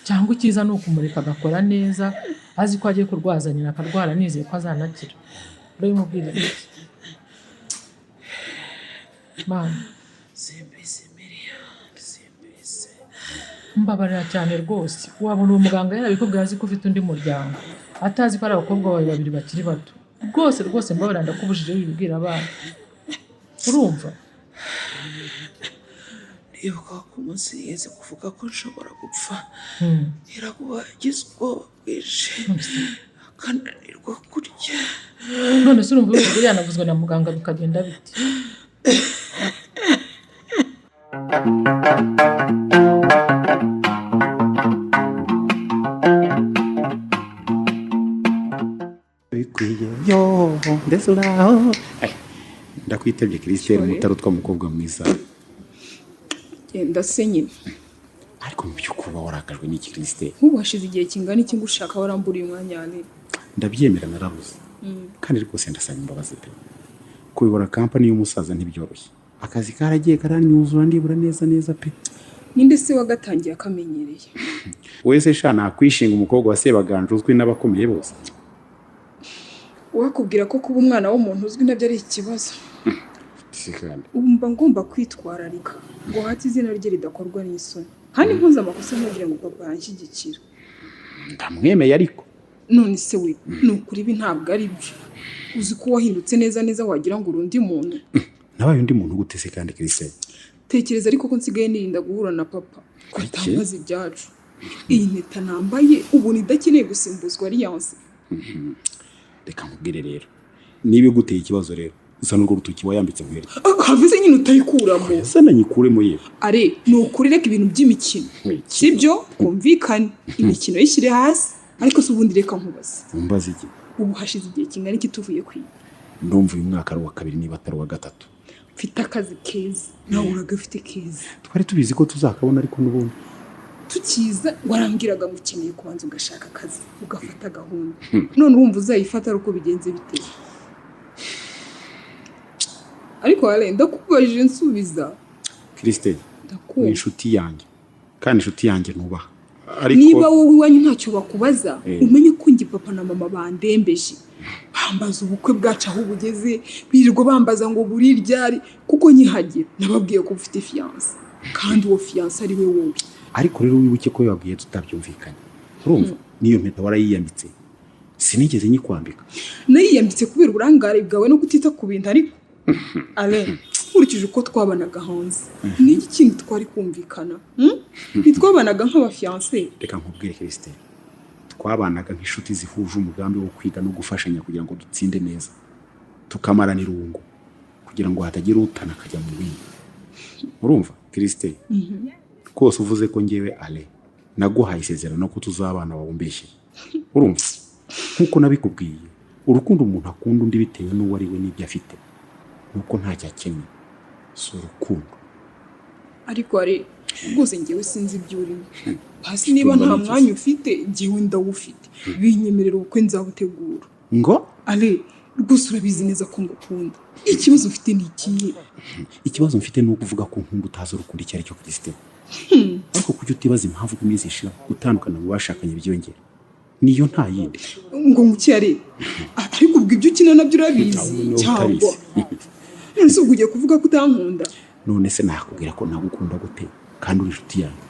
Cyangwa icyiza ni ukumureka agakora neza azi ko agiye kurwaza nyina akarwara nizeye ko azanakira. Urabimubwira iki? Mama, simbizi Miriya, simbizi. Mbabarira cyane rwose. Wabona uwo muganga yarabikubwiye azi ko ufite undi muryango, atazi ko ari abakobwa bawe babiri bakiri bato. Rwose rwose mbabarira ndakubujije wibwira abana. Urumva? Ndibuka ko umunsi yigeze kuvuga ko nshobora gupfa. Iraguha yagize ubwoba bwinshi akananirwa kurya. None se urumva ibintu yanavuzwe na muganga bikagenda bite? Bikwiye yo ndetse uraho. Ndakwitabye Christelle mutarutwa mukobwa mwiza. Genda se nyine. Ariko mu by'ukuri uba warakajwe n'iki Christelle? Nk'ubu hashize igihe kingana iki ngushaka waramburiye umwanya wanjye? Ndabyemera narabuze. Kandi rwose ndasaba imbabazi pe. Kuyobora kampani y'umusaza ntibyoroshye. Akazi karagiye karanyuzura ndibura neza neza pe. Ninde se wagatangiye akamenyereye? Wese sha nakwishinga umukobwa wa Sebaganje uzwi n'abakomeye bose. Wakubwira ko kuba umwana w'umuntu uzwi nabyo ari ikibazo. Ubu mba ngomba kwitwararika ngo hati izina rye ridakorwa n'isoni. Kandi mpuze amakosa ntugira ngo papa yanshyigikira. Ndamwemeye ariko. None se we ni ukuri ibi ntabwo ari byo. Uzi ko wahindutse neza neza wagira ngo uri undi muntu. Nabaye undi muntu gute se kandi Christelle? Tekereza ariko ko nsigaye nirinda guhura na papa. Kutambaza ibyacu. Iyi mpeta nambaye ubu idakeneye gusimbuzwa alliance. Reka nkubwire rero. Niba iguteye ikibazo rero usa n'urwo rutoki wayambitse nkwereke. Havuze nyine utayikuramo. Ese nanyikuremo yewe. Are ni ukuri reka ibintu by'imikino. Sibyo twumvikane imikino yishyire hasi ariko se ubundi reka nkubaze. Umbaze iki? Ubu hashize igihe kingana iki tuvuye kwiga? Ndumva uyu mwaka ari uwa kabiri niba atari uwa gatatu. Mfite akazi keza nawe uragafite keza. Twari tubizi ko tuzakabona ariko n'ubundi tukiza warambwiraga ngo ukeneye kubanza ugashaka akazi ugafata gahunda. None urumva uzayifata ari uko bigenze bite? Ariko ale ndakubajije nsubiza. Christelle, ni inshuti yanjye kandi inshuti yanjye nubaha. Ariko niba wowe iwanyu ntacyo bakubaza umenye ko ngi papa na mama bandembeje. Bambaza ubukwe bwacu aho bugeze, birirwa bambaza ngo buri ryari kuko nyihagira nababwiye ko ufite fiance kandi uwo fiance ari we wowe. Ariko rero wibuke ko yababwiye tutabyumvikanye. Urumva niyo mpeta warayiyambitse. Sinigeze nyikwambika. Nayiyambitse kubera uburangare bwawe no kutita ku bintu ariko Ale nkurikije uko twabanaga hanze ni iki kintu twari kumvikana? Ntitwabanaga nk'abafiance. Reka nkubwire Christelle, twabanaga nk'inshuti zihuje umugambi wo kwiga no gufashanya kugira ngo dutsinde neza, tukamarana irungu kugira ngo hatagira utana akajya mu bindi. Urumva Christelle? Rwose uvuze ko ngewe Ale naguhaye isezerano ko tuzabana wabumbeshye. Urumva nkuko nabikubwiye, urukundo umuntu akunda undi bitewe n'uwo ari we n'ibyo afite, nuko ntacyo akeneye, si urukundo. Ariko ari rwose ngewe sinzi ibyo urimo. Hasi niba nta mwanya ufite ngewe ndawufite, binyemerera ubukwe nzabutegura. Ngo Ale rwose urabizi neza ko ngukunda. Ikibazo ufite ni ikihe? Ikibazo mfite ni ukuvuga ko nkunda utazi urukundo icyo ari cyo Christelle. Ariko kuki utibaza impamvu iminsi ishira gutandukana mu bashakanye byiyongera? Niyo nta yindi. Ngo nguki ari? Ariko ubwo ibyo ukina nabyo urabizi cyangwa? None se ubwo ugiye kuvuga ko utankunda? None se nakubwira ko nagukunda gute kandi uri inshuti yanjye?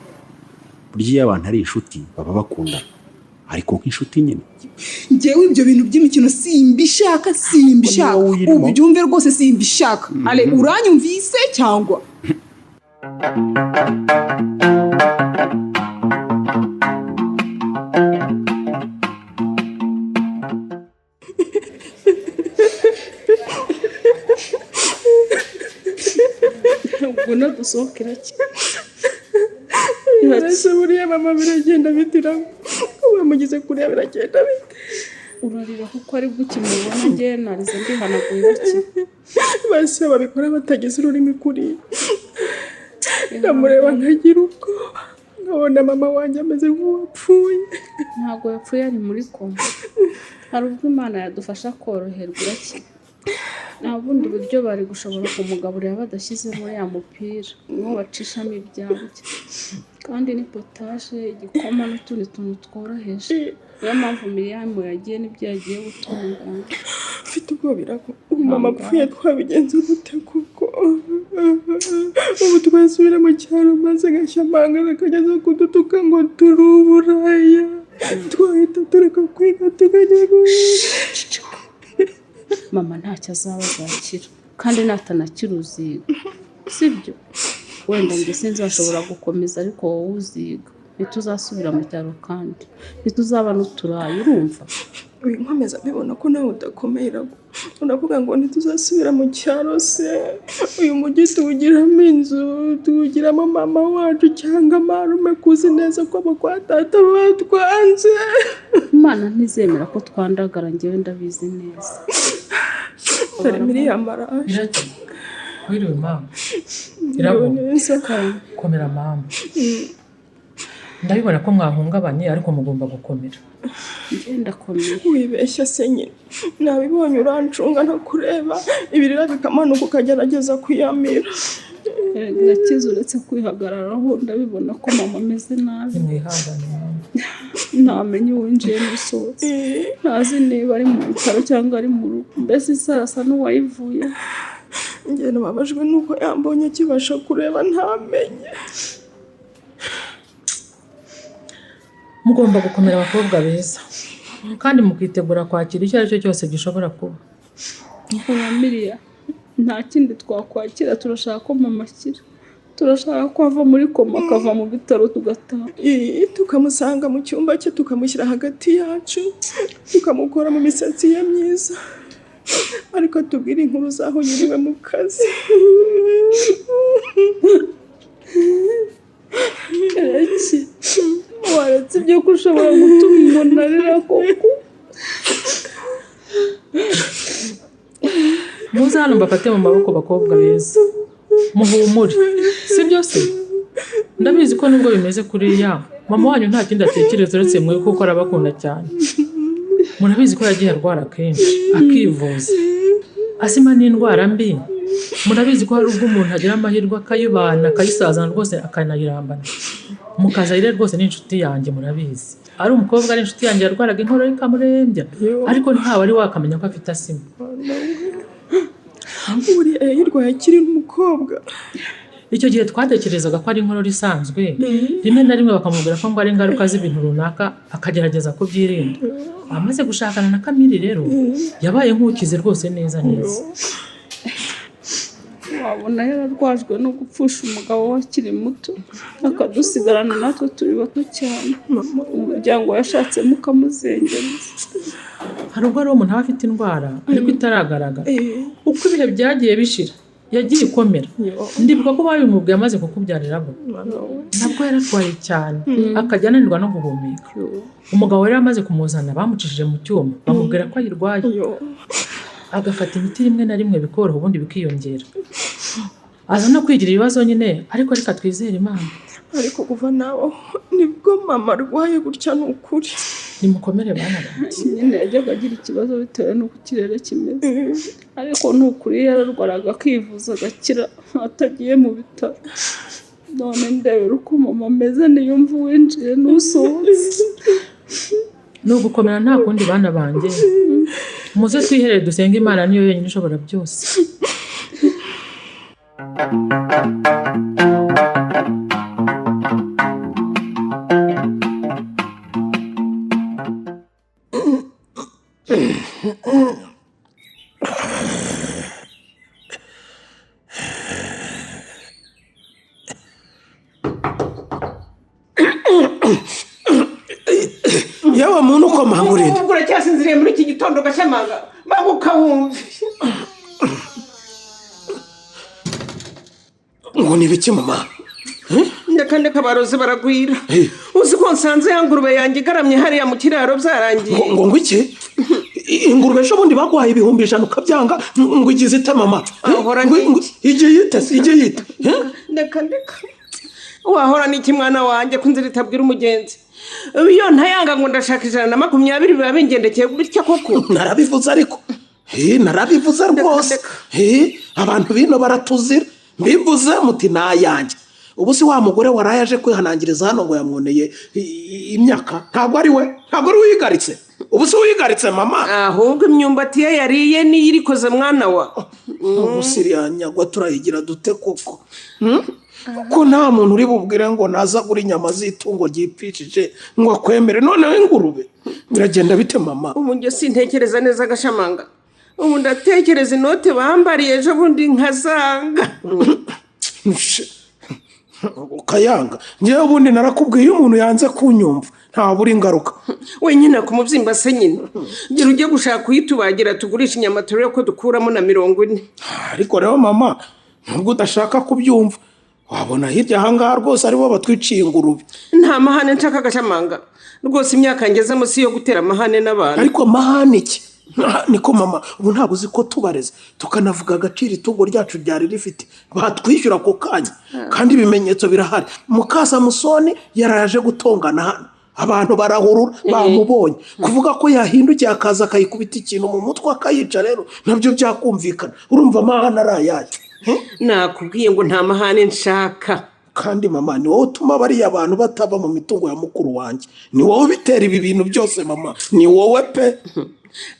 Burya iyo abantu ari inshuti baba bakundana, ariko nk'inshuti nyine. Njyewe ibyo bintu by'imikino simbishaka, simbishaka. Ubyumve rwose simbishaka. Ale uranyumvise cyangwa? Ubwo dusohokera ki? Ese buriya mama biragenda bitiramo bamugize kuriya biragenda bite? Urarira kuko ari bwo ukimubona njye narize ndihanaguye iki? Basi babikora batagize ururimi kuri. Ndamureba nkagira ubwoba nkabona mama wanjye ameze nk'uwapfuye. Ntabwo yapfuye ari muri koma. Hari ubwo Imana yadufasha koroherwa iki? Nta bundi buryo bari gushobora kumugaburira badashyizemo ya mupira uwo bacishamo ibyabo, kandi ni potaje, igikoma n'utundi tuntu tworoheje. Niyo mpamvu Miriam yagiye n'ibyo yagiye gutunganya. Mfite ubwoba ko mama apfuye twabigenza dute kuko ubu twasubira mu cyaro maze Gashyamanga akageza kudutuka ngo turi uburaya, twahita tureka kwiga tukajya guhinga. Mama ntacyo azaba azakira kandi natanakira uziga, sibyo? Wenda njye sinzashobora gukomeza ariko wowe uziga. Ntituzasubira mu cyaro kandi ntituzaba n'uturayi, urumva? Nkomeza mbibona ko nawe udakomeye, uravuga ngo ntituzasubira mu cyaro se? Uyu mujyi tuwugiramo inzu, tuwugiramo mama wacu cyangwa marume, kuzi neza ko abo kwa data batwanze. Imana ntizemera ko twandagara, njyewe ndabizi neza. Dore Miriam araje. Wiriwe mama. Irabo. Komera mama. Ndabibona ko mwahungabanye ariko mugomba gukomera. Ngenda komera. Wibeshya se nyine. Nabibonye urancunga ntakureba, ibirira bikamanuka ukagerageza kuyamira. Nakize uretse kwihagararaho ndabibona ko mama ameze nabi. Nimwihangane mama. Ntamenye uwinjiye n'usohotse. Ntazi niba ari mu bitaro cyangwa ari mu rugo. Mbese isarasa n'uwayivuye. Njye nababajwe nuko yambonye akibasha kureba ntamenye. Mugomba gukomera abakobwa beza kandi mukitegura kwakira icyo ari cyo cyose gishobora kuba. Miriya, nta kindi twakwakira, turashaka ko mama akira, turashaka ko ava muri koma akava mu bitaro tugataha, tukamusanga mu cyumba cye, tukamushyira hagati yacu, tukamukora mu misatsi ye myiza, ariko tubwire inkuru zaho yiriwe mu kazi. Waretse ibyo ko ushobora gutuma umuntu arira koko. Muze hano mbafate mu maboko bakobwa beza, muhumure, si byo se? Ndabizi ko nubwo bimeze kuriya mama wanyu nta kindi atekereza uretse mwe kuko arabakunda cyane. Murabizi ko yagiye arwara kenshi akivuza, asima n'indwara mbi. Murabizi ko hari ubwo umuntu agira amahirwe akayibana akayisazana rwose akanayirambana. Mukazayire rwose ni inshuti yanjye, murabizi ari umukobwa ari inshuti yanjye, yarwaraga inkorora ikamurembya ariko ntawe ari wakamenya ko afite asima. Buriya yayirwaye akiri umukobwa. Icyo gihe twatekerezaga ko ari inkorora isanzwe, rimwe na rimwe bakamubwira ko ngo ari ingaruka z'ibintu runaka akagerageza kubyirinda. Amaze gushakana na Kamili rero yabaye nk'ukize rwose neza neza. Wabona yararwajwe no gupfusha umugabo we akiri muto akadusigarana natwe turi bato cyane, umuryango yashatsemo ukamuzengereza. Hari ubwo ari umuntu aba afite indwara ariko itaragaragara. Uko ibihe byagiye bishira yagiye ikomera. Ndibuka ko babimubwiye amaze kukubyarira abo, nabwo yararwaye cyane akajya ananirwa no guhumeka. Umugabo yari amaze kumuzana bamucishije mu cyuma bamubwira ko ayirwaye, agafata imiti rimwe na rimwe bikoroha ubundi bikiyongera, aza no kwigira ibibazo nyine, ariko reka twizere Imana. Ariko kuva nawe nibwo mama arwaye gutya ni ukuri. Nimukomere bana banjye. Nyine yajyaga agira ikibazo bitewe n'uko ikirere kimeze, ariko ni ukuri yararwaraga akivuza agakira atagiye mu bitaro. None ndebera uko mama ameze niyumva uwinjiye n'usohotse. Ni ugukomera nta kundi bana banjye. Muze twiherere dusenge Imana niyo yonyine ishobora byose. Yewe muntu ukomanga urinde. Ubwo uracyasinziriye muri iki gitondo Gashyamanga, banguka wumve. Ngo ni ibiki mama? Ndakandeka abarozi baragwira. Uzi ko nsanze ya ngurube yanjye igaramye hariya mu kiraro byarangiye. Ngo iki? Ingurube ejo bundi baguhaye 100,000 ukabyanga ngo igize ite mama? Igiye ite? Igiye ite? Ndakandeka. Wahora n'iki mwana wanjye ko inzira itabwira umugenzi? Iyo ntayanga ngo ndashaka 120 biba bingendekeye bityo koko. Narabivuze ariko. Narabivuze rwose. Abantu bino baratuzira. Mbivuze muti nayanjye. Ubu si wa mugore waraye aje kwihanangiriza hano ngo yamwoneye imyaka, ntabwo ari we, ntabwo ari uyigaritse. Ubu si uyigaritse mama. Ahubwo imyumbati ye yariye niyo irikoze mwana wa. Ubu siriya nyagwa turayigira dute koko? Ko nta muntu uri bubwire ngo naza gura inyama z'itungo ryipfishije ngo akwemere, noneho ingurube biragenda bite mama? Ubu njye sintekereza neza Gashamanga, ubu ndatekereza inote bambariye ejo bundi nkazanga. Ukayanga? Njyewe ubundi narakubwiye iyo umuntu yanze kunyumva ntabura ingaruka. Wenyine ku mubyimba se nyine gira ujye gushaka uyitubagira tugurisha inyama turebe ko dukuramo na 40. Ariko rero mama nubwo udashaka kubyumva wabona hirya ahangaha rwose aribo batwiciye ingurube. Nta mahane nshaka Gashamanga rwose, imyaka ngezemo si iyo gutera amahane n'abantu. Ariko mahane iki? Niko mama, ubu ntabwo uzi ko tubareze tukanavuga agaciro itungo ryacu ryari rifite, batwishyura ako kanya kandi ibimenyetso birahari. Mukasamusoni yaraje gutongana hano, abantu barahurura bamubonye. Kuvuga ko yahindukiye akaza akayikubita ikintu mu mutwe akayica, rero nabyo byakumvikana. Urumva amahane ari ayahe? Nakubwiye ngo nta mahane nshaka. Kandi mama, ni wowe utuma bariya bantu batava mu mitungo ya mukuru wanjye, ni wowe ubitera ibi bintu byose mama, ni wowe pe.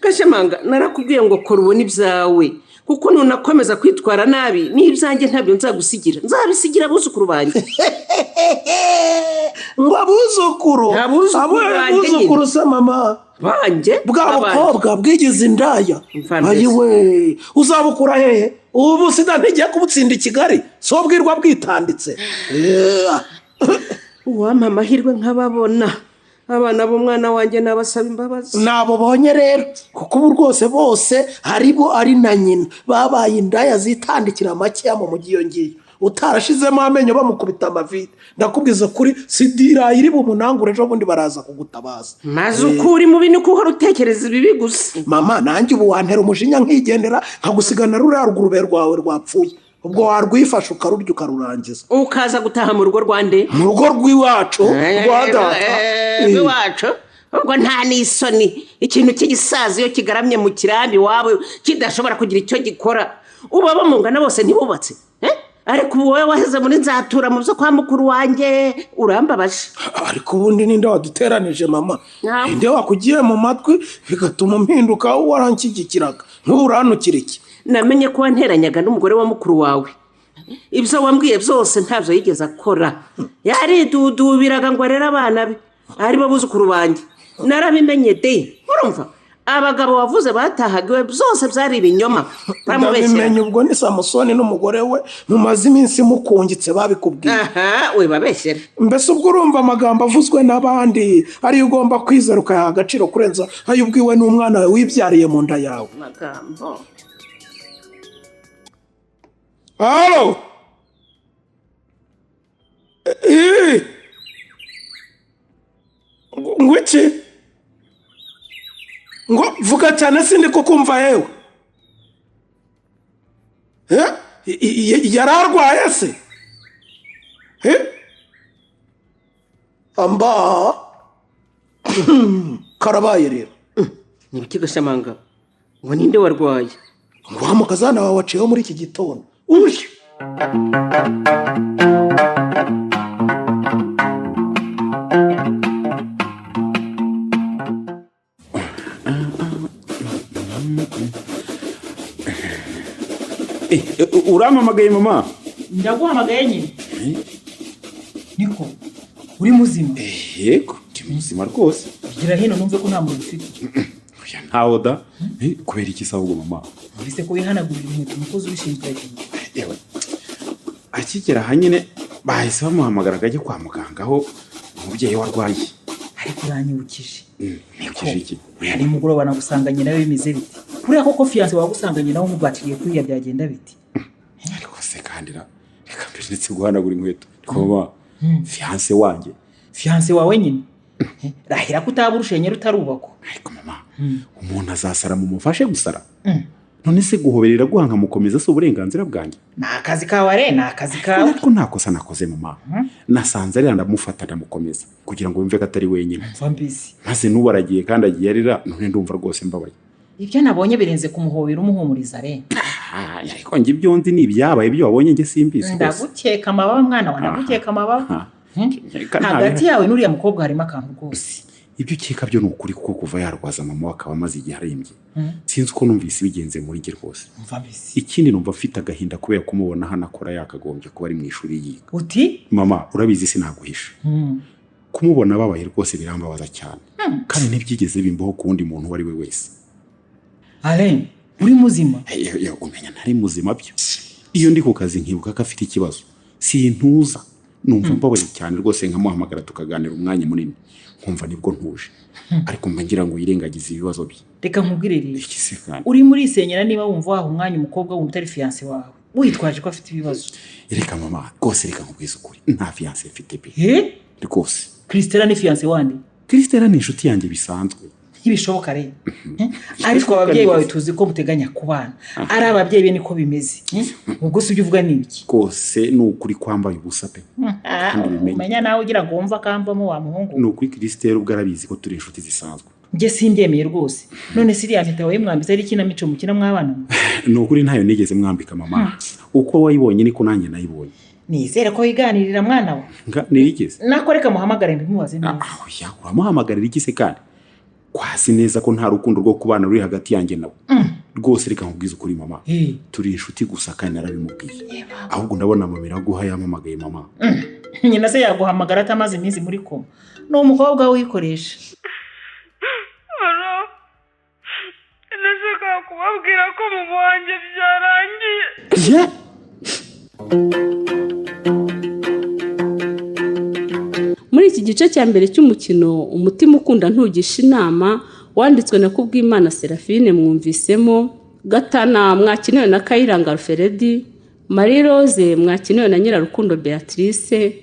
Gashamanga, narakubwiye ngo kora ubone ibyawe, kuko nunakomeza kwitwara nabi n'ibyanjye ntabyo nzagusigira, nzabisigira abuzukuru banjye. Ngo abuzukuru? Abuzukuru se mama banjye? Bwa bukobwa bwigize indaya. Ayiwe, uzabukura hehe? Ubu sida ntigiye kubutsinda i Kigali, so bwirwa bwitanditse. Uwampa amahirwe nk'ababona abana b'umwana wanjye nabasaba imbabazi. Nabo bonye rero, kuko ubu rwose bose haribo ari na nyina babaye indaya zitandikira makeya mu mujyi iyo ngiyo. Utarashizemo amenyo bamukubita amavide. Ndakubwiza kuri sidira iri bumunangure, ejo bundi baraza kugutabaza. Maze ukuri mubi ni kuhora utekereza ibibi gusa. Mama, nanjye ubu wantera umujinya nkigendera nkagusigana ruriya rugurube rwawe rwapfuye. Ubwo warwifasha ukarurya ukarurangiza, ukaza gutaha mu rugo rwande? Mu rugo rw'iwacu rwa data. Rw'iwacu ubwo nta n'isoni. Ikintu cy'igisaza iyo kigaramye mu kirambi wawe kidashobora kugira icyo gikora, uba bamungana bose ntibubatse. Ariko ubu wowe waheze muri nzatura mu byo kwa mukuru wanjye, urambabaje. Ariko ubundi ninde waduteranije mama? Ninde wakugiye mu matwi bigatuma umpinduka waranshyigikiraga? Nk'ubu urantukira iki? Namenye ko wanteranyaga n'umugore wa mukuru wawe. Ibyo wambwiye byose ntabyo yigeze akora, yaridudubiraga ngo arere abana be aribo buzukuru banjye. Narabimenye de, urumva abagabo wavuze batahaga iwe byose byari ibinyoma. Ndabimenye ubwo ni Samusoni n'umugore we mumaze iminsi mukungitse babikubwiye. Aha, we babeshyera. Mbese ubwo urumva amagambo avuzwe n'abandi ariyo ugomba kwizera ukayaha agaciro kurenza ayo ubwiwe n'umwana wawe wibyariye mu nda yawe? Amagambo. Halo. Ngwiki? Ngo vuga cyane sindi kukumva yewe. Yararwaye se? Amba karabaye rero. Ni ibiki Gashamanga? Ngo ninde warwaye? Ngo wa mukazana wawe waciyeho muri iki gitondo. Uje. Urampamagaye mama? Ndaguhamagaye nyine. Niko uri muzima? Yego, ndi muzima rwose. Gira hino numve ko nta muntu ufite. Oya ntawo da. Kubera iki sawa ubwo mama? Ese ko wihanagurira inkweto umukozi ubishinzwe yagiye? Yewe. Akigera aha nyine bahise bamuhamagara akajya kwa muganga aho umubyeyi warwaye. Ariko uranyibukije. Nibukije iki? Ni mugoroba nagusanganye nawe bimeze bite? Kuriya koko fiance wagusanganye nawe umugwatiriye kuriya byagenda bite? Ariko se kandira reka mbere ndetse guhanagura inkweto. Niko fiance wanjye. Fiance wawe nyine? Rahira ko utaba urushenye rutarubakwa. Ariko mama, umuntu azasara mumufashe gusara. None se guhoberera guha nkamukomeza si uburenganzira bwanjye? Ni akazi kawe re, ni akazi kawe. Ariko nta kosa nakoze mama. Nasanze arira ndamufata ndamukomeza kugira ngo yumve ko atari wenyine. Mva mbisi. Maze n'ubu aragiye kandi agiye arira, none ndumva rwose mbabaye. Ibyo nabonye birenze kumuhobera umuhumuriza re. Ariko njye ibyo nzi ni ibyabaye, ibyo wabonye njye simbizi rwose. Ndagukeka amababa mwana wa, ndagukeka amababa. Hagati yawe n'uriya mukobwa harimo akantu rwose. Ibyo ukeka byo ni ukuri, kuko kuva yarwaza mama we akaba amaze igihe arembye. Sinzi uko numvise bigenze muri njye rwose. Ikindi numva mfite agahinda kubera kumubona hano akora yakagombye kuba ari mu ishuri yiga. Uti? Mama, urabizi sinaguhisha. Kumubona ababaye rwose birambabaza cyane. Kandi ntibyigeze bimbaho ku wundi muntu uwo ari we wese. Alain, uri muzima? Umenya ntari muzima byo. Iyo ndi ku kazi nkibuka ko afite ikibazo, sintuza. Numva mbabaye cyane rwose, nkamuhamagara tukaganira umwanya munini, nkumva nibwo ntuje. Ariko mba ngira ngo yirengagize ibibazo bye. Reka nkubwire rero, uri muri isenyera niba wumva waha umwanya umukobwa wundi utari fiance wawe, witwaje ko afite ibibazo. Reka mama, rwose reka nkubwize ukuri, nta fiance mfite pe. Rwose. Christella ni fiance wande? Christella ni inshuti yanjye bisanzwe. Ntibishoboka rero. Ariko ababyeyi bawe tuzi ko muteganya kubana, ari ababyeyi be niko bimeze. Ubwo si ibyo uvuga ni ibiki? Rwose ni ukuri kwambaye ubusa pe. Kandi ubimenye. Umenya nawe ugira ngo wumve akamvamo wa muhungu. Ni ukuri Christelle ubwo arabizi ko turi inshuti zisanzwe. Njye simbyemeye rwose. None se iriya mpeta wayimwambitse ari ikinamico mukina mw'abana? Ni ukuri ntayo nigeze mwambika mama. Uko wayibonye niko nanjye nayibonye. Nizere ko wiganirira mwana we. Nga nirigeze. Nako reka muhamagare mbimubaze neza. Oya, uramuhamagarira iki se kandi? Kwasi neza ko nta rukundo rwo kubana ruri hagati yanjye nawe. Rwose reka nkubwize ukuri mama. Turi inshuti gusa kandi narabimubwiye. Ahubwo ndabona mama Iraguha yampamagaye mama. Nyina se yaguhamagara atamaze iminsi muri koma. Ni umukobwa wikoresha. Alo, nashakaga kubabwira ko mama wanjye byarangiye. Muri iki gice cya mbere cy'umukino Umutima Ukunda Ntugisha Inama wanditswe na Kubwimana Serafine, mwumvisemo Gatana mwakiniwe na Kayiranga Alfred, Marie Rose mwakiniwe na Nyirarukundo Beatrice,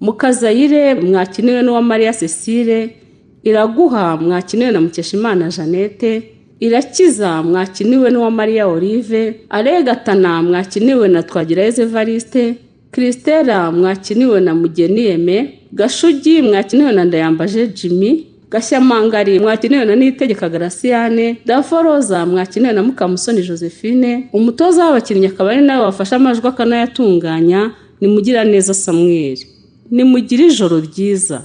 Mukazayire mwakiniwe n'uwa Maria Cecile, Iraguha mwakiniwe na Mukeshimana Jeannette, Irakiza mwakiniwe n'uwa Maria Olive, Aregatana mwakiniwe na Twagirayezu Evariste, Christella mwakiniwe na Mugeni Aime, Gashugi mwakiniwe na Ndayambaje Jimmy, Gashyamangari mwakiniwe na Niyitegeka Graciane, Daforoza mwakiniwe na Mukamusoni Josephine, umutoza w'abakinnyi akaba ari nawe wafashe amajwi akanayatunganya ni Mugiraneza Samuel. Nimugire ijoro ryiza.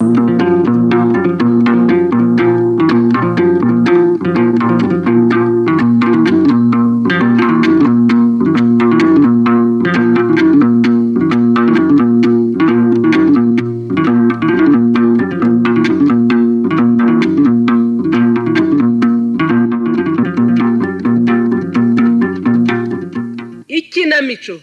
Ikinamico.